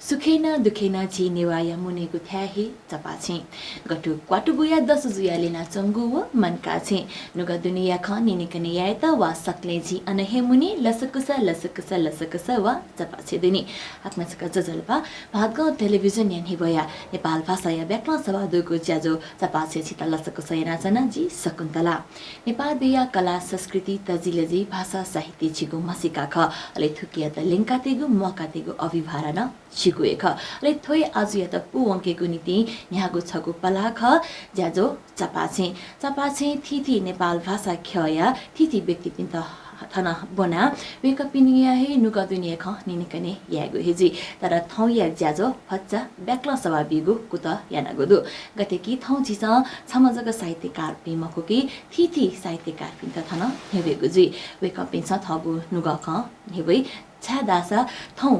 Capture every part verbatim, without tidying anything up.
सुखय् नं दुःखय् नं झी नेवाःया मुनेगु थाय् हे चपाःछेँ। गथु क्वातुगुया दसु जुयाः ल्यनाच्वंगु व मनकाःछेँ। नुगः दुनेया खँ न्यनेकने यायेत वा सकलें झी अन हे मुने लसकुस, लसकुस, लसकुस वा चपाःछेँ दुने। हाकनं छकः ज्वजलपा। भादगाउँ टेलिभिजनया न्ह्यब्वया नेपाल भाषाया ब्याकलं सवाः दुगु ज्याझ्वः चपाःछेँ छित लसकुस यानाच्वना जि शकुन्तला। नेपाः देय्‌या कला, संस्कृति, तजिलजि, भाषा, साहित्य झीगु म्हसीका खः। अले थुकियात ल्यंकातयेगु, म्वाकातयेगु अभिभारा नं झीगु हे खः। अले थ्व हे आजुयात पूवंकेगु निंतिं न्ह्याःगु छगू पलाः खः, ज्याझ्वः चपाःछेँ। चपाःछेँ थीथी नेपाल भाषा ख्यःया थीथी व्यक्तिपिन्त थन ब्वनाः वय्‌कःपिनिगु हे नुगः दुनेया खँ न्यनेकने यायेगु हे जुइ। तर थौंया ज्याझ्वः भचा ब्याकलं सवाः बीगु कुतः यानागु दु। गथे कि थौं झीसं छम्ह जक साहित्यकारपिं मखु कि थीथी साहित्यकारपिन्त थन न्ह्यब्वयेगु जुइ। वय्‌कःपिन्सं थःगु नुगः खँ न्ह्यब्वइ, छाय्‌धाःसा थौं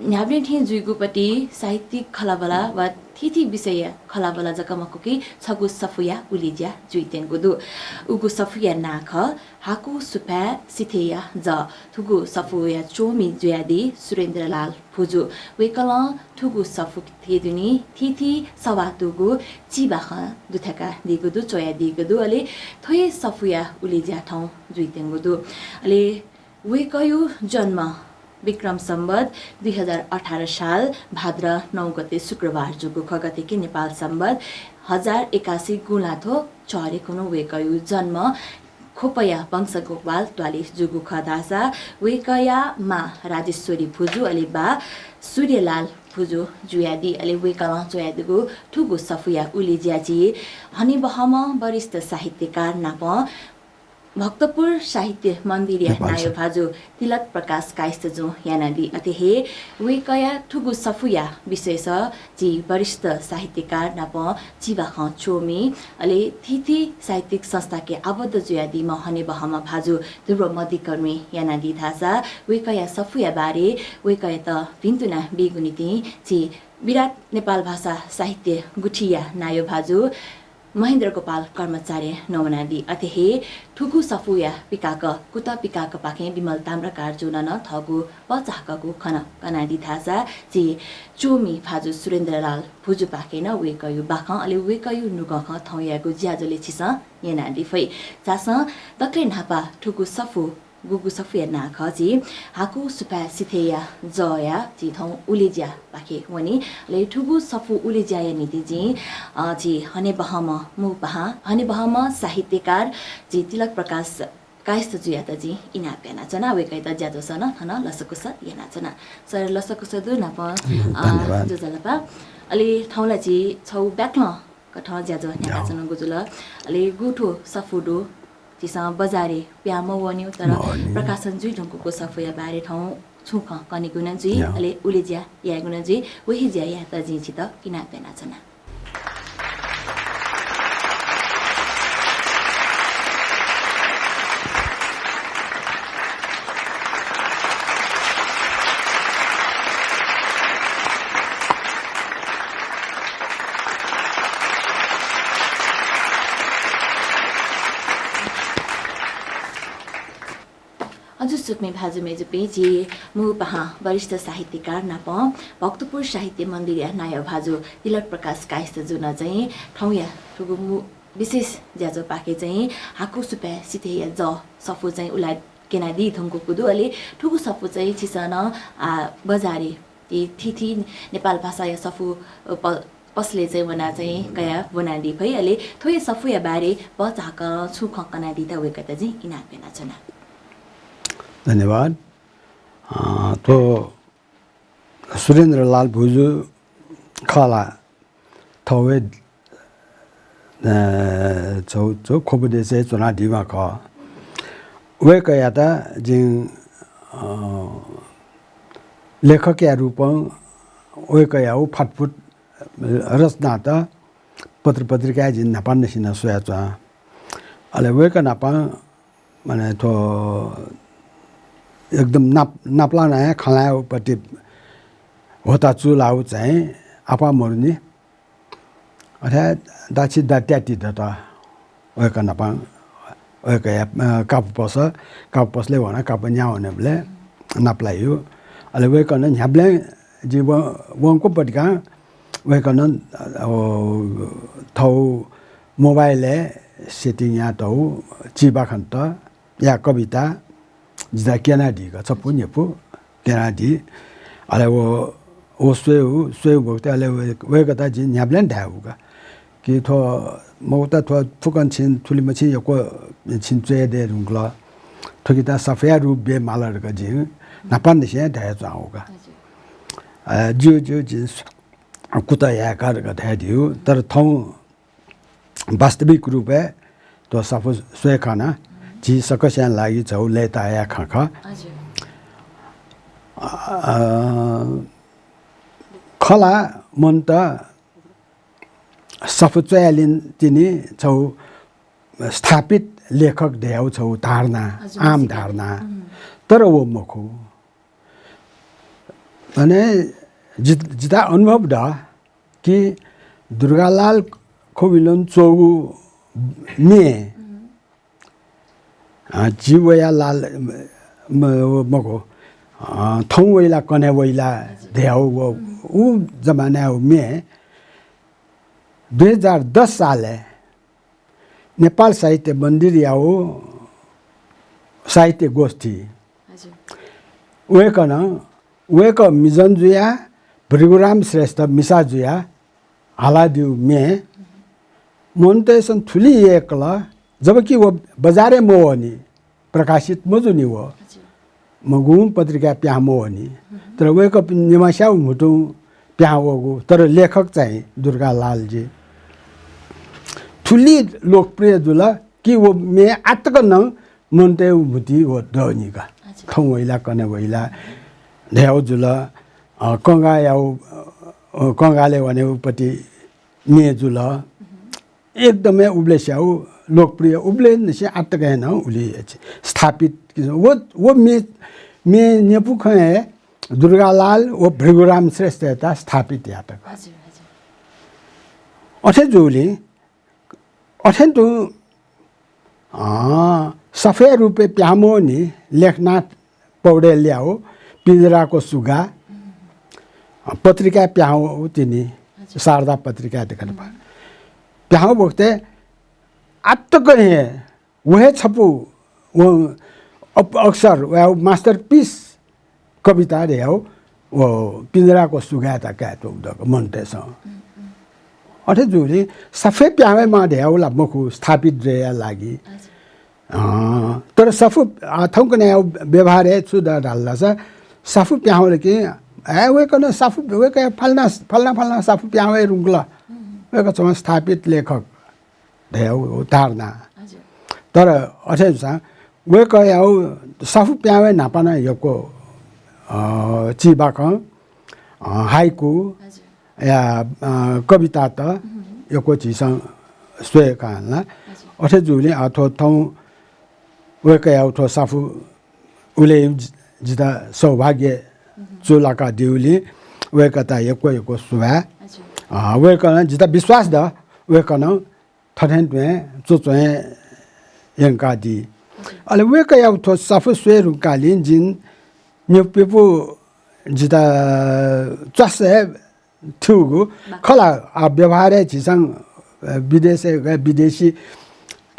न्ह्याबलें थें जुइगुपति साहित्यिक खँल्हाबल्हा वा थीथी विषयया खँल्हाबल्हा जक मखु कि छगू सफूया उलेज्या जुइत्यंगु दु। उगु सफूया नां खः हाकु सुपाँय् सिथय्‌या जः। थुगु सफूया च्वमि जुयादी सुरेन्द्रलाल भुजु। वय्‌कलं थुगु सफू थें दुने थीथी सवाः दुगु चिबाखं दुथ्याकादीगु दु, च्वयादीगु दु। अले थ्व हे सफूया उलेज्या थौं जुइत्यंगु दु। अले वय्‌कःयु जन्म विक्रम सम्वत दुई हजार अठार साल भाद्र नौ गते शुक्रबार जूगु खः। गथे कि नेपाल सम्वत हजार एकासी गुंलाथ्व चःह्रे खुन्हु वय्‌कःयु जन्म ख्वपया वंशगोपाल त्वालय् जूगु खः धाःसा वय्‌कःया मां राजेश्वरी भुजु अले बाः सूर्यलाल भुजु जुयादी। अले वय्‌कलं च्वयादीगु थुगु सफूया उलेज्या झी हनेबहःम्ह वरिष्ठ साहित्यकार नापं भक्तपुर साहित्य मन्दिरया नायः भाजु तिलक प्रकाश कायस्थजुं यानादी। अथे हे वय्‌कःया थुगु सफूया विषयस झी वरिष्ठ साहित्यकार नापं चिबाखं च्वमि, अले थीथी साहित्यिक संस्थाके आबद्ध जुयादीम्ह हनेबहःम्ह भाजु ध्रुव मधिकर्मीं यानादी धाःसा वय्‌कःया सफूया बारे वय्‌कःयात भिन्तुना बीगु निंतिं झी विराट नेपाल भाषा साहित्य गुथिया नायः भाजु महेन्द्र गोपाल कर्माचार्यं नवानादी। अथे हे थुगु सफूया पिकाक, कुतः पिकाकपाखें विमल ताम्राकारजुं नं थःगु पचाःकःगु खँ कनादी धाःसा झी च्वमि भाजु सुरेन्द्रलाल भुजुपाखें नं वय्‌कःयु बाखं अले वय्‌कःयु नुगः खँ थौंयागु ज्याझ्वलय् झीसं न्यनादी फइ। झासँ दकले न्हापा थुगु सफू गुगु सफूया नां खः झी हाकु सुपाँय् सिथय्‌या जःया झी थौं उलेज्यापाखे वनी। अले थुगु सफू उलेज्याया निंतिं झी, अ, झी हनेबहःम्ह मू पाहां, हनेबहःम्ह साहित्यकार झी तिलक प्रकाश कायस्थजुयात जिं इनाप यानाच्वना। वय्‌कःयात ज्याझ्वलय् नं थन लसकुस यानाच्वना। सर लसकुस दु नापं, अ, धन्यवाद। ज्वजलपा। अले थौं ला झी छगू ब्याकलं कथं ज्याझ्वः न्ह्याकाच्वनागु जुल। अले गुगु थ्व सफू दु, झीसं बजारय् पिहां मवःन्यु, तर प्रकाशन जुइधुंकूगु सफूया बारे थौं छुं खँ कनेगु नं जुइ, अले उलेज्या यायेगु नं जुइ, व हे ज्या यायेत जिं छित इनाप यानाच्वना। हजुर, स्वकुमि भाजु मय्‌जुपिं, झी मू पाहां वरिष्ठ साहित्यकार नापं भक्तपुर साहित्य मन्दिरया नायः भाजु तिलक प्रकाश कायस्थजुं चाहिँ थौंया थुगु मू विशेष ज्याझ्वःपाखे चाहिँ हाकु सुपाँय् सिथय्‌या जः सफू चाहिँ उला क्यनादी धुंकूगु दु। अले थुगु सफू चाहिँ झीसं नं, आ, बजारय् थीथी नेपाल भाषाया सफू, अ, प-, पसलय् चाहिँ वनाः चाहिँ कयाः ब्वनादी फइ। अले थ्व हे सफूया बारे भचा हाकं छुं खँ कनादीत वय्‌कःयात जिं इनाप यानाच्वना। धन्यवाद। अ, थ्व सुरेन्द्रलाल भुजु खः ला? थौं हे, अ, छगू, छगू ख्वपु देशय् च्वनादीम्ह खः। वय्‌कःयात जिं, अ, लेखकया रूपं वय्‌कःयागु फातफुत रचनात पत्रपत्रिकाय् जिं न्हापांनिसें नं स्वयाच्वना। अले वय्‌कः नाप माने थ्व एकदम नाप-, नापलानाया खँल्हाय् उपति होता चूलाउ चाहिँ आपाः मरुनि। अथे दाछि दात्याति दत। वय्‌कः नाप, वय्‌कःया, अ, कापुपस, कापुपसलय् वना, कापु न्याः वनेबलय् नापलाइयु। अले वय्‌कलं न्ह्याबलें जि वं-, वंकूपतिकां वय्कलं, अ, थौ मोबाइलय् setting याःतौ चिबाखंत या कविता जितः क्यनादीगु, छपु न्ह्यपु क्यनादी। अले व, व स्वयेगु, स्वयेगु बखतय् अले वय्-, वय्कःयात जिं न्ह्याबलें धायेगु का कि थ्व मखुत, थ्व फुक्कं छिं थुलिमछि यक्व छिं च्वय् दये धुंकल। थुकियात सफूया रूप बिये माल धकाः जिं न्हापांनिसें धयाच्वनागु का। हजुर। अ, ज्यू, ज्यू, जिं सु-, कुतः याये का धकाः धयादिउ। तर थौं वास्तविक रूपय् थ्व सफू स्वये खन, झी सकसियां लागि छगू लय्ताया खँ खः। हजुर। अ, खला मनूत सफू च्वयालिन तिनि छगू स्थापित लेखक धयागु छगू धारणा, हजुर, आम धारणा। तर व मखु। अले जि-, जितः अनुभव दु कि दुर्गालाल खविलोन च्वःगु म्ये, अ, जि वया लाल, म-, म-, मखु, अ, थौं वइला कन्हय् वइला धयागु व, उ जमानाया व म्ये दुई हजार दस सालय् नेपाल साहित्य मन्दिरयागु साहित्य गोष्ठी। हजुर। वय्कलं, वय्कः मिजन जुया, भृगुराम श्रेष्ठ मिसा जुया हालादिउ म्ये मनूतय्सं थुलि यय्कल, जबकि व बजारय् मवःनि, प्रकाशित मजुनि व। हजुर। मगुं पत्रिकाय् पिहां मवःनि। तर वय्कः निम्हस्यां म्हुतुं पिहां वःगु, तर लेखक चाहिँ दुर्गालाल जी। थुलि लोकप्रिय जुल कि व म्ये आतक नं मनूतय् म्हुतुइ व दःनि का। अच्छा। थौं वइला, कन्हय् वइला धयागु जुल। अ, कंगाःयागु, अ, कंगालय् वनेगु पति म्ये जुल। एकदमै उबलय् स्याउ, लोकप्रिय, उबलय् निसें आतक हे नं उलि स्थापित किसिम। व, व म्ये, म्ये न्यपु खँ हे दुर्गालाल व भृगुराम श्रेष्ठयात स्थापित यात। हजुर, हजुर। अथे जूलिं अथें तुं, अँ, सफूया रूपय् पिहां मवःनि लेखनाथ पौडेलयागु पिंजराको सुगा, अँ, पत्रिकाय् पिहां वःगु तिनि, हजुर। शारदा पत्रिकाय् धकाः पिहां वःगु बखतय् आतक हे व हे छपु, व अप-, अक्सर वयागु masterpiece कविता धयागु व पिंजराको सुगायात काय् त्वःगु दु का मनूतय्सं। अथे जूलिं सफू पिहां वयेमाः धयागु ला मखु स्थापित जुइया लागि। हजुर। अँ, तर सफू, अ, थौंकन्हय् व्यवहारय् छु दु धाल धाःसा सफू पिहां वल कि, ए, वय्कलं सफू, वय्कः फलाना, फलाना, फलाना सफू पिहां वये धुंकल। वय्कः छम्ह स्थापित लेखक धयागु धारणा। हजुर। तर अथे जूसां वय्कःयागु सफू पिहां वये न्हापा नं यक्व, अ, चिबाखं, अ, हाइकु, हजुर। या, अ, कवितात यक्व झीसं स्वये का हला। हजुर। अथे जूलिं, अ, थ्व थौं वय्कःयागु थ्व सफू उलेयु जि-, जितः सौभाग्य चूलाकादिउलिं वय्कःयात यक्व यक्व सुभाय्। हजुर। अ, वय्कलं जितः विश्वास दु, वय्कलं थथें तुं च्वच्वं यंकादी। हजुर। अले वय्कःयागु थ्व सफू स्वये धुंकाःलिं जिं न्यपुप्यपु जितः च्वासय् थ्यूगु बाखं। खला, आ, व्यवहारय् झीसं, अ, विदेशय्, अ, विदेशी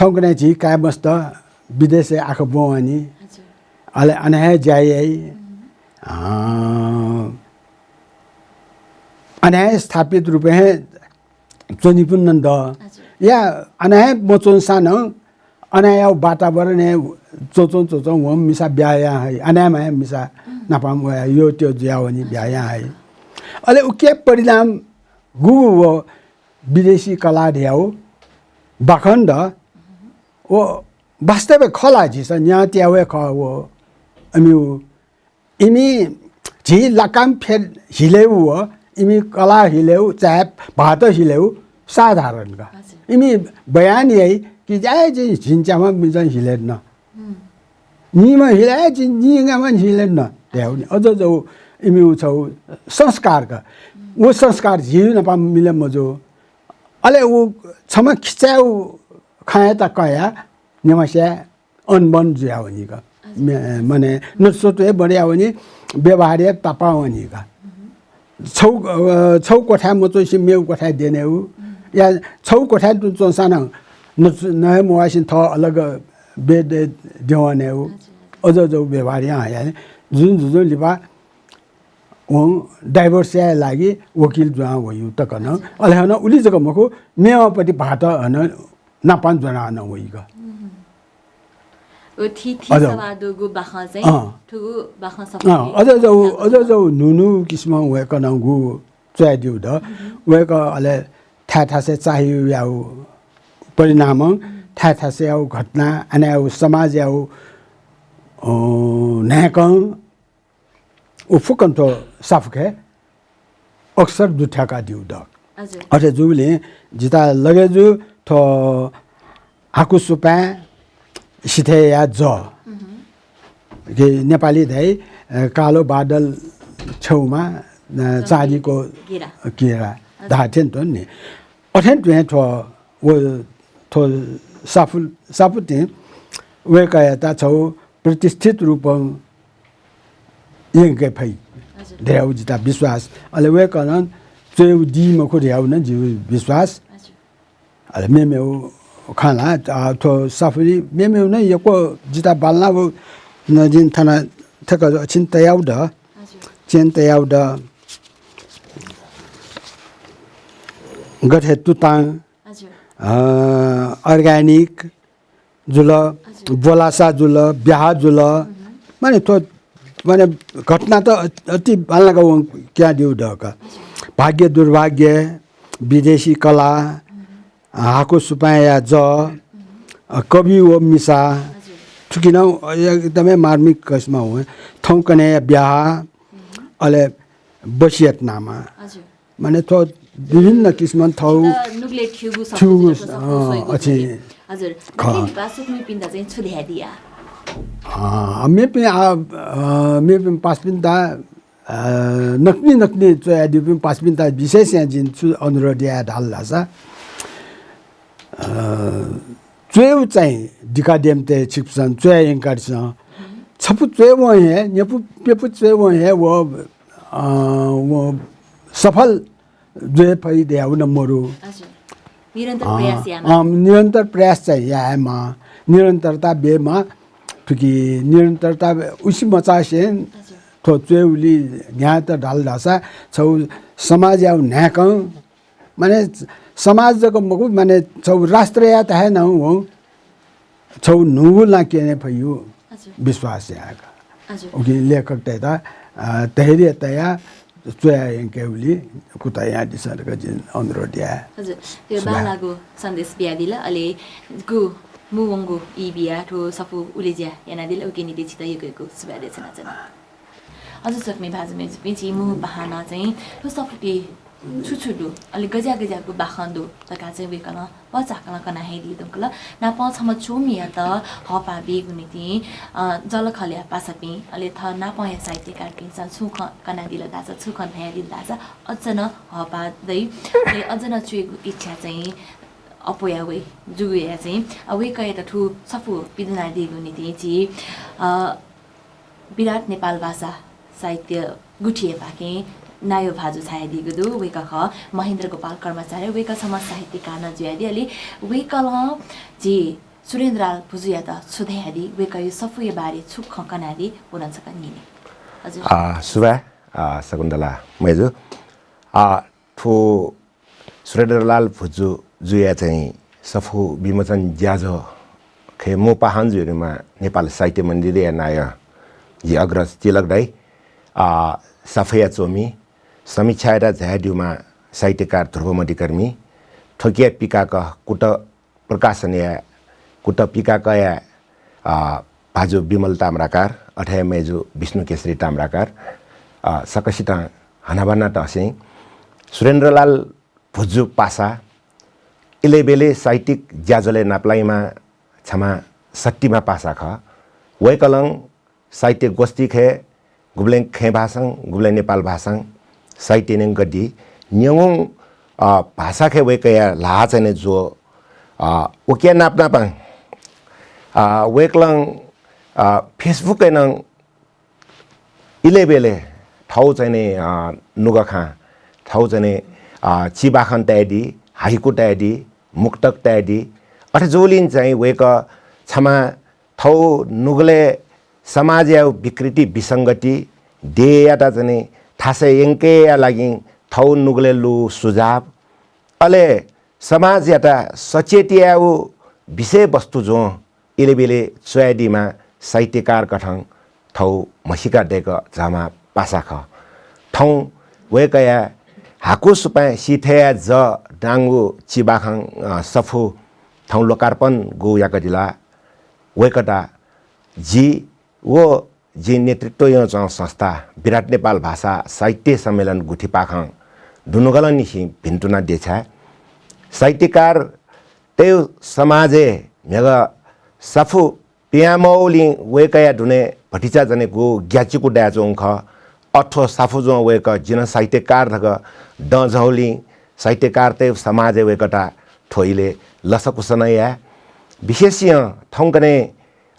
थौंकन्हय् झी काय् मस्त विदेशय् आखः ब्वं वनी। हजुर। अले अन हे ज्या याइ। अ, अन हे स्थापित रूपय् हे च्वनीपिं नं दु। हजुर। या अन हे मच्वंसां नं अनयागु वातावरणय् च्वच्वं च्वच्वं वं मिसा ब्याहा यां हइ। अनयाम्ह हे मिसा नापं वया यःत्यः जुयावनी ब्याहा यां हइ। अले उकिया परिणाम गुगु व विदेशी कला धयागु बाखं दु। व वास्तवय् खला, झीसं न्यं तयावये खः व। अमिगु इमि झी लाकां फेर हिलेगु व इमि कला हिलेगु, चाहे भाःत हिलेगु साधारण का। हजुर। इमि बयान याइ कि, "ए, जि झिंच्याम्ह मिजं हिलेधुन। हम्म। निम्ह हिले, ए, जि निंगाम्ह हिलेधुन" धयागु नि। अझ जउ इमिगु छगू संस्कार का। हम्म। व संस्कार झीगु नापं मिले मजू। अले व छम्ह खिचाय् व खँयात कयाः निम्हस्यां अनबन जुयावनी का। हजुर। मे-, माने नतस्वत्व हे बढयावनी, व्यवहार हे तापावनी का। हम्म। छौ अ, छौ क्वथाय् मच्वंसे मेगु क्वथाय् द्यनेगु। या छौ क्वथाय् तुं च्वंसां नं न, न हे मवासें थः अलग बेड देवं नयेगु। अज्याःगु व्यवहार यां हया जुजुं जुजुं लिपा वं divorce याये लागि वकिल जुयां वयु तक नं। अले हनं उलि जक मखु, मेवंपट्टि भाःत हनं नापां ज्वनाः नं वइगु। व थी थी अज्याःगु सवाः दुगु बाखं चाहिँ अँ। थुगु बाखं सफू अँ, अज्याःगु, अज्याःगु न्हू न्हू किसिमं वय्कलं गु च्वयादीगु द। वय्कः अले थाय् थासय् चाःहिउयागु परिणामं थाय् थासय्‌यागु घटना, अनयागु समाजयागु, अँ, न्हाय्कं व फुक्कं थ्व साफुखय् अक्सर दुथ्याकादीगु द। हजुर। अथे जूबलय् जितः लगे जू थ्व हाकुसुपाँय् सिथय्‌या जः। कि नेपाली धाइ, अ, कालो बादल छेउमा, अ, चाँदीको किरा। किरा धाःथें तुं नि। अथें तुं हे थ्व, व, थ्व साफु, साफुतिं वय्कःयात छौ प्रतिष्ठित रूपं यंके फइ हजुर। धयागु जितः विश्वास। अले वय्कलं च्वयेगु दी मखु धयागु नं जिगु विश्वास। हजुर। अले मेमेगु खँ ला, अ, थ्व साफुलिइ मेमेगु नं यक्व जितः बांलाःगु नं जिं थन थक चिन्ता याउ द। हजुर। चिन्ता याउ द। गथे तुतां, हजुर। अ, organic जुल, हजुर। ब्वलासा जुल, ब्याहा जुल। माने थ्व, माने घटना त अ-, अति बांलाक वं क्यादीगु दक। हजुर। भाग्य दुर्भाग्य, विदेशी कला, हाकुसुपाँय्‌या जः, अ, कवि व मिसा, हजुर। थुकिनं एकदमै मार्मिक किसिमं हुँ। थौंकन्हय्‌या ब्याहा, अले वसियतनामा। हजुर। माने थ्व विभिन्न किसिमं थौ त नुगलय् थ्यूगु सफू थ्यूगु, जुल, थ्व सफू अँ, स्वइगु अथे जुल। हजुर। खः। नकली निपाः स्वकुमिपिन्त चाहिँ छु धयादिया? अँ, मेपिं, आ, अ, मेपिं पासापिन्त, अ, नकली नकली च्वयादीपिं पासापिन्त विशेष यां जिं छु अनुरोध याये धाल धाःसा, अ, च्वयेगु चाहिँ दिकाद्यःम्हतय् छिकपिन्सं च्वया यंकादिसँ। छपु च्वयेवं हे, न्यपु प्यपु च्वयेवं हे व, अ, व सफल जुइ फइ धयागु नं मरु। हजुर। निरन्तर अँ, प्रयास यायेमाः। अँ, निरन्तर प्रयास चाहिँ यायेमाः। निरन्तरता बीमाः। थुकी निरन्तरता उसे मचासे हजुर। थ्व च्वयेगुली न्ह्यात धाल धाःसा छौ समाजयागु न्हाय्कं माने समाज जक मखु, माने छौ राष्ट्रयात हे नं वं छौ न्हूगु ला क्यने फइगु हजुर। विश्वास यायेका। हजुर। उकिं लेखकतय्‌त, अ, धैर्य तयाः च्वया यंकेगुली कुतः यानादिसँ धकाः जिं अनुरोध याये। हजुर, थ्व सुभाय्। बांलाःगु सन्देश बियादिल, अले गु मुंवंगु ई बियाः थ्व सफू उलेज्या यानादिल, उकिं निंतिं छितः यक्व यक्व सुभाय् देछानाच्वना। हजुर, स्वकुमि भाजु मय्‌जुपिं, झी मू पाहांनं चाहिँ थ्व सफूति छु छु दु, अले गज्याः गज्याःगु बाखं दु धकाः चाहिँ वय्‌कलं भचा हाकलं कना हे दी धुंकल। नापं छम्ह च्वमियात हःपाः बीगु निंतिं, अ, जःलाखःलया पासापिं, अले थः नापंया साहित्यकारपिन्सं छुं खँ कनादिल धाःसा, छुं खँ धयादिल धाःसा अझ नं हःपाः दइ। अले अझ नं च्वयेगु इच्छा चाहिँ अप्वया वइ। जुगु हे चाहिँ, अ, वय्‌कःयात थ्व सफू पिदनादीगु निंतिं झी, अ, विराट नेपाल भाषा साहित्य गुथियापाखें नायः भाजु झायादीगु दु। वय्‌कः खः महेन्द्र गोपाल कर्माचार्य। वय्‌कः छम्ह साहित्यकार नं जुयादी। अले वय्‌कलं झी सुरेन्द्रलाल भुजुयात छु धयादी, वय्‌कःया सफूया बारे छु खँ कनादी, व नं छकः न्यने। हजुर। अ, सुभाय्, अ, शकुन्तला मय्‌जु। अ, थ्व सुरेन्द्रलाल भुजु जुया चाहिँ सफू विमोचन ज्याझ्वः खय् मू पाहां जुइमाः नेपाल साहित्य मण्डलीया नायः झी अग्रज तिलक दाइ, अ, सफूया च्वमि, समीक्षायात झायादीम्ह साहित्यकार ध्रुव मधिकर्मी, थुकिया पिकाक कुतः प्रकाशनया कुतः पिकाकया, अ, भाजु विमल ताम्राकार, अथे हे मय्‌जु विष्णुकेशरी ताम्राकार, अ, सकसितं हनाबना तसें सुरेन्द्रलाल भुजु पासा इलय्‌ब्यलय् साहित्यिक ज्याझ्वलय् नापलाइम्ह छम्ह सत्तिम्ह पासा खः। वय्‌कलं साहित्य गोष्ठी खय् गुबलें खय् भाषां, गुबलें नेपाल भाषां साहित्य न्यंकादी। न्यंगु, अ, भाषा खय् वय्‌कःया ल्हाः चाहिँ ज्वः। अ, उकिया नाप नापं, अ, वय्‌कलं, अ, Facebook-य् नं इलय्‌ब्यलय् थौ चाहिँ नि, अ, नुगः खां थौ चाहिँ नि, अ, चिबाखं तयादी, हाइकु तयादी, मुक्तक तयादी। अथे जूलिं चाहिँ वय्‌कः छमा थौ नुगलय् समाजया विकृति विसंगति देय्‌यात चाहिँ नि थासय् यंकेया लागि थौ नुगलय् लु सुझाव, अले समाजयात सचेत यायेगु विषयवस्तु ज्वं इलेबिले च्वयादीम्ह साहित्यकार कथं थौ म्हसीका दय्‌क झाःम्ह पासा खः। थौं वय्‌कःया हाकु सुपाँय् सीथय्‌या जः धाःगु चिबाखं, अ, सफू थौं लोकार्पण गु याकादिल। वय्‌कःयात जि व जिं नेतृत्व यानाच्वंगु संस्था विराट नेपाल भाषा साहित्य सम्मेलन गुथिपाखं दुनुगलंनिसें भिन्तुना देछाये। साहित्यकारतय् समाजय् म्हिगः सफू पिहां मवःगुलिं वय्‌कःया दुने भतिचा जनेगु ग्याचिकु दयाच्वंगु खः। अथ्व सफू ज्वं वय्‌कः जिं नं साहित्यकार धकाः दँ जूगुलिं साहित्यकारतय् समाजय् वय्‌कःयात थ्व इलय् लसकुस नं याये। विशेषं थौंकन्हय्,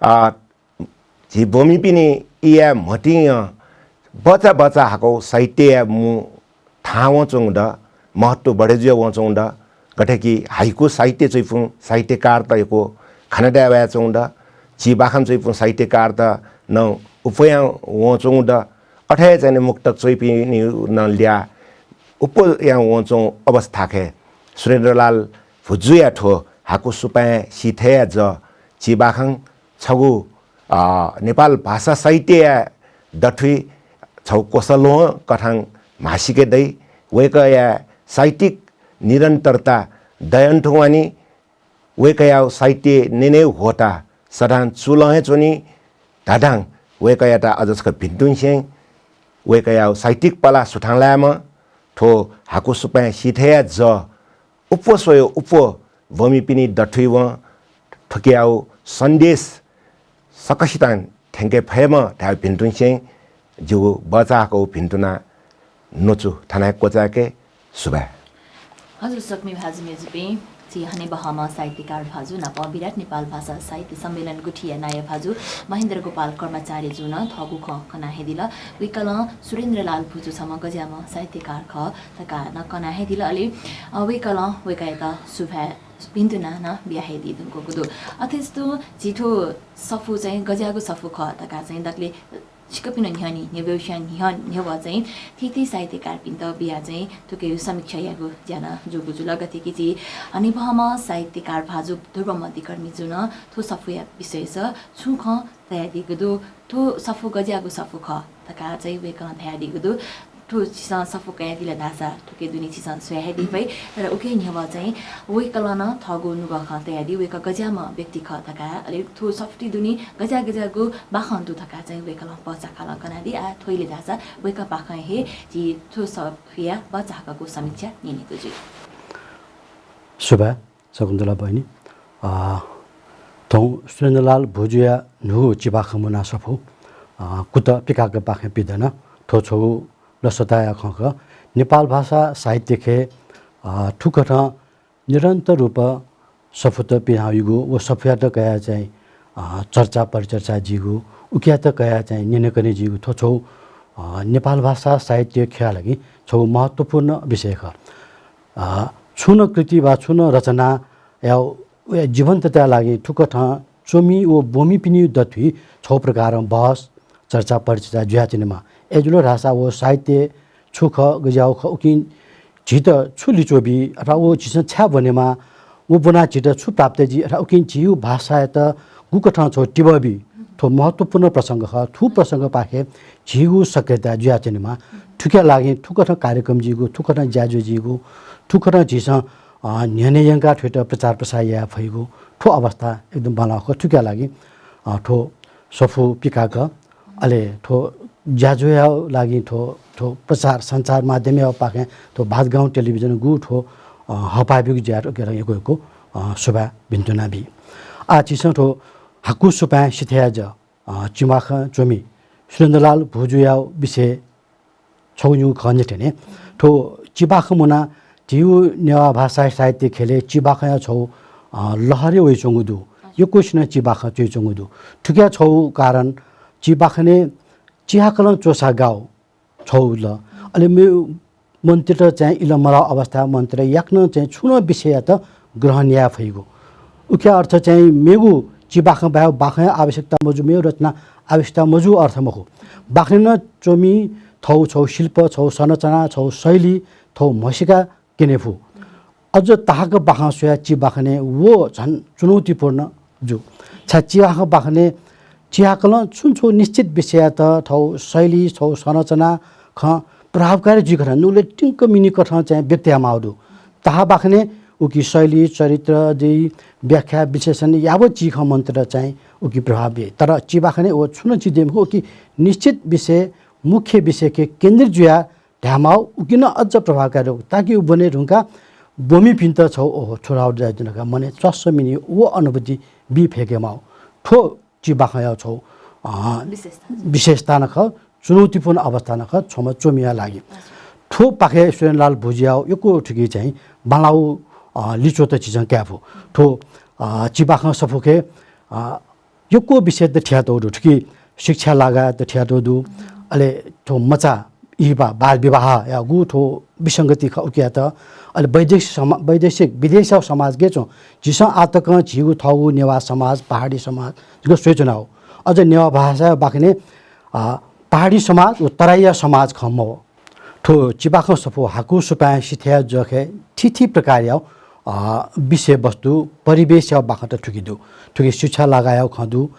अ, झी ब्वमिपिनि इया म्हतिं बचा बचा हाकौ साहित्यया मू थाहां वंच्वंगु द, महत्व बढे जुया वंच्वंगु द। गथे कि हाइकु साहित्य च्वइपुं साहित्यकारत यक्व खाना दाये वयाच्वंगु द, चिबाखं च्वइपुं साहित्यकारत नं उप्वयां वंच्वंगु द। अथे हे चाहिँ नि मुक्तक च्वइपिनि नं ल्याः उप्वयां वंच्वंगु अवस्थाखे सुरेन्द्रलाल भुजुया थ्व हाकु सुपाँय् सीथय्‌या जः चिबाखं छगू, अ, नेपाल भाषा साहित्यया दथुइ छगू क्वसल्वहं कथं म्हासीके दइ। वय्‌कःया साहित्यिक निरन्तरता दयन्थुं वनी। वय्‌कःया साहित्य न्यनेगु ह्वःताः सदां चूलं हे च्वनी धाधां वय्‌कःयात अझ छकः भिन्तुंसें वय्‌कःया साहित्यिक पला सुथां लायेमा। थ्व हाकु सुपाँय् सीथय्‌या जः उप्वः स्वयो उप्वः ब्वमिपिनि दथुइ वं थुकियागु सन्देश सकसितं थ्यंके फयेमा धायेगु भिन्तुंसें जिगु बचाहाकःगु भिन्तुना न्वचु थन हे क्वचाय्‌के। सुभाय्। हजुर, सक्मी भाजु मेजुपिं, झी हनेबहःम्ह साहित्यकार भाजु नाप विराट नेपाल भाषा साहित्य सम्मेलन गुथिया नायः भाजु महेन्द्र गोपाल कर्माचार्यजुं थःगु खँ कना हे दिल। वय्‌कलं सुरेन्द्रलाल भुजु छम्ह गज्याःम्ह साहित्यकार खः धकाः नं कना हे दिल। अले, अ, वय्‌कलं वय्‌कःयात सुभाय् भिन्तुना नं बिया हे दी धुंकूगु दु। अथे तुं झी थ्व सफू चाहिँ गज्याःगु सफू खः धकाः चाहिँ दकले छिकपिं नं न्ह्यःने न्ह्यब्वस्यां न्ह्यः न्ह्यब्वः चाहिँ थीथी साहित्यकारपिन्त बिया चाहिँ थुकिया समीक्षा यायेगु ज्या नं जूगु जुल। गथे कि झी हनेबहःम्ह साहित्यकार भाजु ध्रुव मधिकर्मीजुं थ्व सफूया विषयस छुं खँ धयादीगु दु। थ्व सफू गज्याःगु सफू खः धकाः चाहिँ वय्‌कलं धयादीगु दु। थ्व झीसं सफू कयादिल धाःसा थुके दुने झीसं स्वया हे दी फइ। तर उके न्ह्यब्वः चाहिँ वय्‌कलं नं थःगु नुगः खँ तयादी, वय्‌कः गज्याःम्ह व्यक्ति खः धकाः, अले थ्व सफूति दुने गज्याः गज्याःगु बाखं दु धकाः चाहिँ वय्‌कलं भचा कालं कनादी। आः थ्व इलय् धाःसा वय्‌कःपाखें हे झी थ्व सफूया भचा हाकःगु समीक्षा न्यनेगु जुइ। सुभाय् शकुन्तला बहिनी। अ, थौं सुरेन्द्रलाल भुजुया न्हूगु चिबाखं मुना सफू, अ, कुतः पिकाकपाखें पिदन। थ्व छगू लसताया खँ खः। नेपाल भाषा साहित्यखे, अ, थुकथं निरन्तर रूपं सफूत पिहां वइगु व सफूयात कयाः चाहिँ, अ, चर्चा परिचर्चा जुइगु, उकियात कयाः चाहिँ न्यनेकने जुइगु थ्व छगू, अ, नेपाल भाषा साहित्य ख्यःया लागि छगू महत्त्वपूर्ण विषय खः। अ, छुं नं कृति वा छुं नं रचनाया व जीवन्तताया लागि थुकथं च्वमि व ब्वमिपिनि दथुइ छगू प्रकारं बहस, चर्चा परिचर्चा जुयाच्वनेमाः। अय्‌जुल धाःसा व साहित्य छु खः, गज्याःगु खः, उकिं झीत छु लिच्वः बी, अथवा व झीसं छाय् ब्वनेमाः, व ब्वनाः झीत छु प्राप्त जुइ, अथवा उकिं झीगु भाषायात गुकथं छगू तिबः बी, थ्व महत्त्वपूर्ण प्रसंग खः। थ्व प्रसंगपाखे झीगु सक्रियता जुयाच्वनेमाः। थुकिया लागि थुकथं कार्यक्रम जुइगु, थुकथं ज्याझ्वः जुइगु, थुकथं झीसं, अ, न्ह्यःने यंकाः थुइत प्रचार प्रसार याये फइगु थ्व अवस्था एकदम बांलाःगु खः। थुकिया लागि, अ, थ्व सफू पिकाक, अले थ्व ज्याझ्वःया लागि थ्व, थ्व प्रचार सञ्चार माध्यमया पाखें थ्व भादगाउँ टेलिभिजन गु थ्व, अ, हःपाः बीगु ज्याय् यक्व यक्व, अ, सुभाय् भिन्तुना बी। आः झीसं थ्व हाकु सुपाँय् सिथय् जः, अ, चिबाखं च्वमि सुरेन्द्रलाल भुजुया विषय छगू निगू खँ न्यनेथें थ्व चिबाखं मुनाः झीगु नेवाः भाषा साहित्य ख्यलय् चिबाखंया छगू, अ, लहर वइच्वंगु दु। यक्वसिनं चिबाखं च्वइच्वंगु दु। थुकिया छगू कारण चिबाखनय् चिहाकलं च्वःसा गाः, छौ ल। अले मे मन्त्रीत चाहिँ इलमराव अवस्था मन्त्रीत याकनं चाहिँ छुं नं विषययात ग्रहण याये फइगु। उकिया अर्थ चाहिँ मेगु चिबाखं बाहेक बाखंया आवश्यकता मजू, मेगु रचना आवश्यकता मजू अर्थ मखु। बाखंय् नं च्वमि, थौ छौ शिल्प, छौ संरचना, छौ शैली, थौ म्हसीका क्यने फु। अझ ताहाक बाखं स्वयाः चिबाखनय् व झन चुनौतीपूर्ण जू। छाय् चिबाखं बाखनय् चिहाकलं छुं छौ निश्चित विषययात थौ शैली, छौ संरचना खँ प्रभावकारी जुइकथं नुगलय् तिंक मिनीकथं चाहिँ व्यक्त यायेमाःगु दु। ताहाक बाखनय् उकी शैली, चरित्र, दी, व्याख्या, विश्लेषण यावः चिखं मन्त्रीत चाहिँ उकी प्रभाव बी। तर चिबाखनय् व छुं नं चिदे मखु, उकी निश्चित विषय, मुख्य विषयके केन्द्रित जुयाः धायेमाःगु, उकी नं अझ प्रभावकारी दु। ताकि उ ब्वने धुंकाः ब्वमिपिन्त छौ, ओहो, छु धाःगु दु धकाः मनय् च्वस्स मिनी व अनुभूति बी फय्केमाःगु। थ्व चिबाखंया छौ, अ, विशेषता। विशेषता नं खः, चुनौतीपूर्ण अवस्था नं खः, छम्ह च्वमिया लागि। थ्व पाखे सुरेन्द्रलाल भुजयाव यक्व थुकी चाहिँ बांलाःगु, अ, लिच्वःत चिजं काये फु। थ्व, अ, चिबाखं सफूखे, अ, यक्व विषयत थियातःगु दु, थुकी शिक्षा लागायत थियातःगु दु। अले थ्व मचा इहिपा, बाल विवाहयागु थ्व विसंगति खः उकियात। अले वैदेशिक समा-, वैदेशिक विदेशया समाज गय् च्वं। झीसं आःतकं झीगु थःगु नेवाः समाज, पहाडी समाज जक स्वयाच्वनागु। अझ नेवाः भाषाया बाखनय्, अ, पहाडी समाज व तराईया समाज खँ मवः। थ्व चिबाखं सफू हाकु सुपाँय् सिथय् जःखे थीथी प्रकारया, अ, विषयवस्तु, परिवेशया बाखंत थुकी दु। थुकी शिक्षा लागाया खँ दु,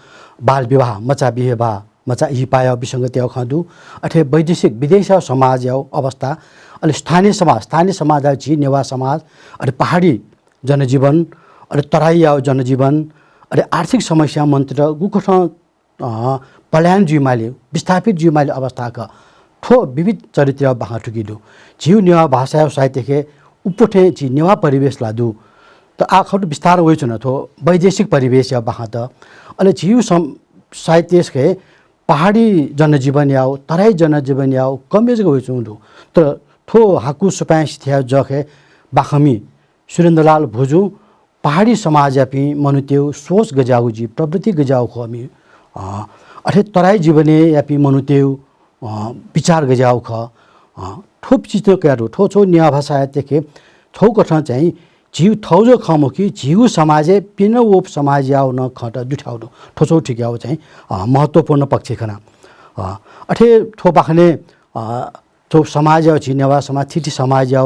बाल विवाह, मचा बिहेबाः, मचा इहिपाया विसंगतिया खँ दु। अथे वैदेशिक विदेशया समाजया अवस्था, अले स्थानीय समाज, स्थानीय समाजया झी नेवाः समाज, अले पहाडी जनजीवन, अले तराईया जनजीवन, अले आर्थिक समस्या मन्त्रीत गुकथं अ, पलायन जुइमाली, विस्थापित जुइमाली अवस्था खः। थ्व विविध चरित्रया बाखं थुकी दु। झीगु नेवाः भाषाया साहित्यखे उपुथें झी नेवाः परिवेश ला दु। त आः खतु विस्तार वइच्वन थ्व वैदेशिक परिवेशया बाखंत। अले झीगु सम-, साहित्यखे पहाडी जनजीवनया, तराई जनजीवनया कम जक वइच्वंगु दु। तर थ्व हाकु सुपाँय् सिथय् जःखे बाखंमि सुरेन्द्रलाल भुजुं पहाडी समाजयापिं मनूतय् सोच गज्याःगु जुइ, प्रवृत्ति गज्याःगु खः मि, अ, अथे तराई जीवनय् यापिं मनूतय्, अ, विचार गज्याःगु खः, अ, थ्व चिज कयादु। थ्व छौ नेवाः भाषा साहित्यखे छौ कथं चाहिँ झीगु थौ जक खँ मखु कि झीगु समाजय् पिने वःपिं समाजया नं खँत दुथ्याउ दु। थ्व छौ थिकयाउ चाहिँ, अ, महत्त्वपूर्ण पक्ष खना। अ, अथे थ्व बाखनय्, अ, थ्व समाजया झी नेवाः समाज, थीथी समाजया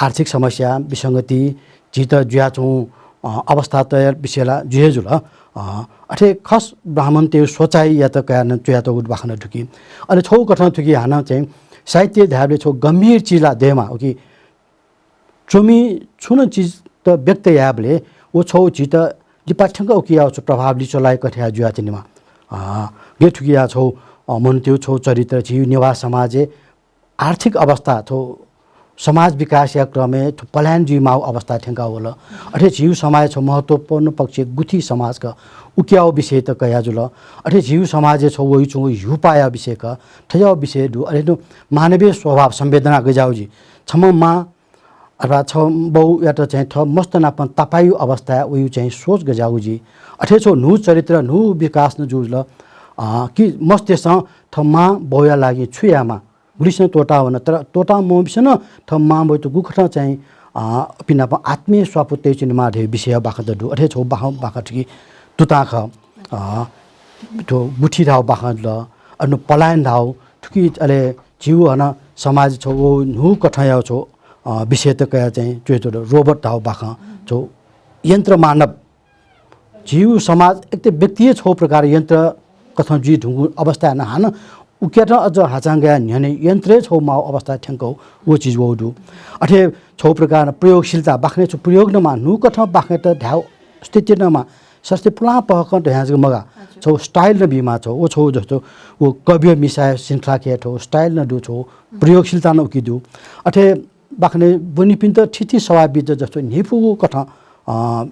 आर्थिक समस्या, विसंगति, झीत जुयाच्वंगु, अ, अवस्था तयार विषय ला जुइ हे जुल। अ, अथे खस ब्राह्मणतय् सोचाइयात कयाः नं च्वयातःगु बाखन थुकी। अले छौ कथं थुकी हानं चाहिँ साहित्य धायेबलय् छौ गम्भीर चिज ला दयेमा, उकी च्वमि छुं नं चिजत व्यक्त यायेबलय् व छौ झीत लिपा थ्यंक उकिया छौ प्रभाव लिच्वलाइ कथं जुयाच्वनेमा। अ, गय् थुकिया छौ, अ, मनूतय् छौ चरित्र झी नेवाः समाजय् आर्थिक अवस्था, थ्व समाज विकासया क्रमय् थ्व पलायन जुइमाःगु अवस्था थ्यंका वल। अथे झीगु समाजय् छौ महत्त्वपूर्ण पक्ष गुथि समाज खः, उकियागु विषयत कया जुल। अथे झीगु समाजय् छौ वइच्वंगु ह्यूपाःया विषय खः, थज्याःगु विषय दु। अथे नु मानवीय स्वभाव, संवेदना गज्याःगु जुइ। छम्ह मां अथवा छम्ह बौयात चाहिँ थः मस्त नाप तापाइगु अवस्थाय् वइगु चाहिँ सोच गज्याःगु जुइ। अथे छौ न्हू चरित्र, न्हू विकास नं जू जुल, अ, कि मस्तय्सं थः मां बौया लागि छु यायेमाः, गुलिसिनं त्वःता वन, तर त्वःता मवंपिसं नं थः मां बौयात गुकथं चाहिँ, अ, अपिं नाप आत्मीय स्वापू तयाच्वनेमाः धइगु विषयया बाखंत दु। अथे छौ बाखं, बाखं थुकी तुतां खः। अ, थ्व गुथि धाउ बाखं जुल, अन पलायन धाउ थुकी, अले झीगु हन समाज छौ व न्हू कथंया छौ, अ, विषयत कयाः चाहिँ च्वय् जुल। रोबोट धाउ बाखं छौ यन्त्र मानव झीगु समाज एक त व्यक्ति हे छौ प्रकार यन्त्र कथं जुइ धुंकू अवस्था न हानं उकियात अझ हाचां गया न्ह्यःने यन्त्र हे छौ माउ अवस्था थ्यंकौ व चिज वउ दु। अथे छौ प्रकार प्रयोगशीलता बाखने छौ प्रयोग नमा न्हू कथं बाखने त धाउ स्थिति नमा सस्ते पुलां पहकं धया जक मगा। हजुर। छौ style न बीमा छौ, व छौ जस्तो व कविय मिसाय श्रृंखला के थौ style न दु छौ, प्रयोगशीलता न उकी दु। अथे बाखने बनिपिन्त थिथि सवाबित जस्तो न्हिपुगु कथं, अ,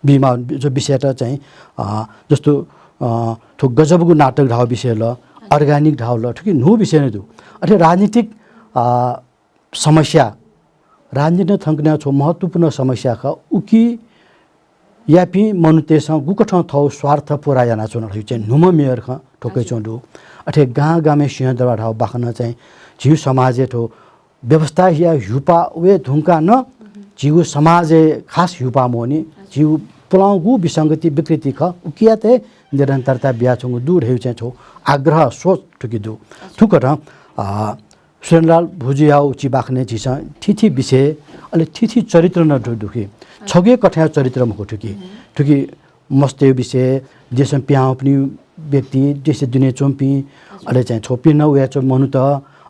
बीमा जो विषयत चाहिँ, अ, जस्तो, अ, थौ गजबगु नाटक धाउ विषय ल, organic धाउ ल, थुकी न्हू विषय न दु। अथे राजनीतिक, अ, समस्या, राजनीतिन थंकन्या छौ महत्त्वपूर्ण समस्या ख, उकी यापिं मनुतेसं गुकथं थौ स्वार्थ पूरा याना च्वना थौ चाहिँ न्हुम मेयर ख ठोकै हजुर। च्वं दु। अथे गां गामे सिंहदरबार धाउ बाखन चाहिँ झीगु समाजय् थ्व व्यवस्थाया ह्यूपाः वये धुंकाः नं झीगु समाजय् खास ह्यूपाः मवनी, झीगु पुलांगु विसंगति विकृति खः, उकियात हे निरन्तरता बियाच्वंगु दु धइगु चाहिँ छगू आग्रह सोच थुकी दु। थुकथं, अ, सुरेन्द्रलाल भौजुयागु चिबाखनय् झीसं थीथी विषय, अले थीथी चरित्र नं दु, दु कि। छगू हे कथंया चरित्र मखु थुकी। थुकी मस्तय् विषय, देशं पिहां वःपिं व्यक्ति, देश दुने च्वंपिं, अले चाहिँ छगू पिने वयाच्वंपिं मनूत,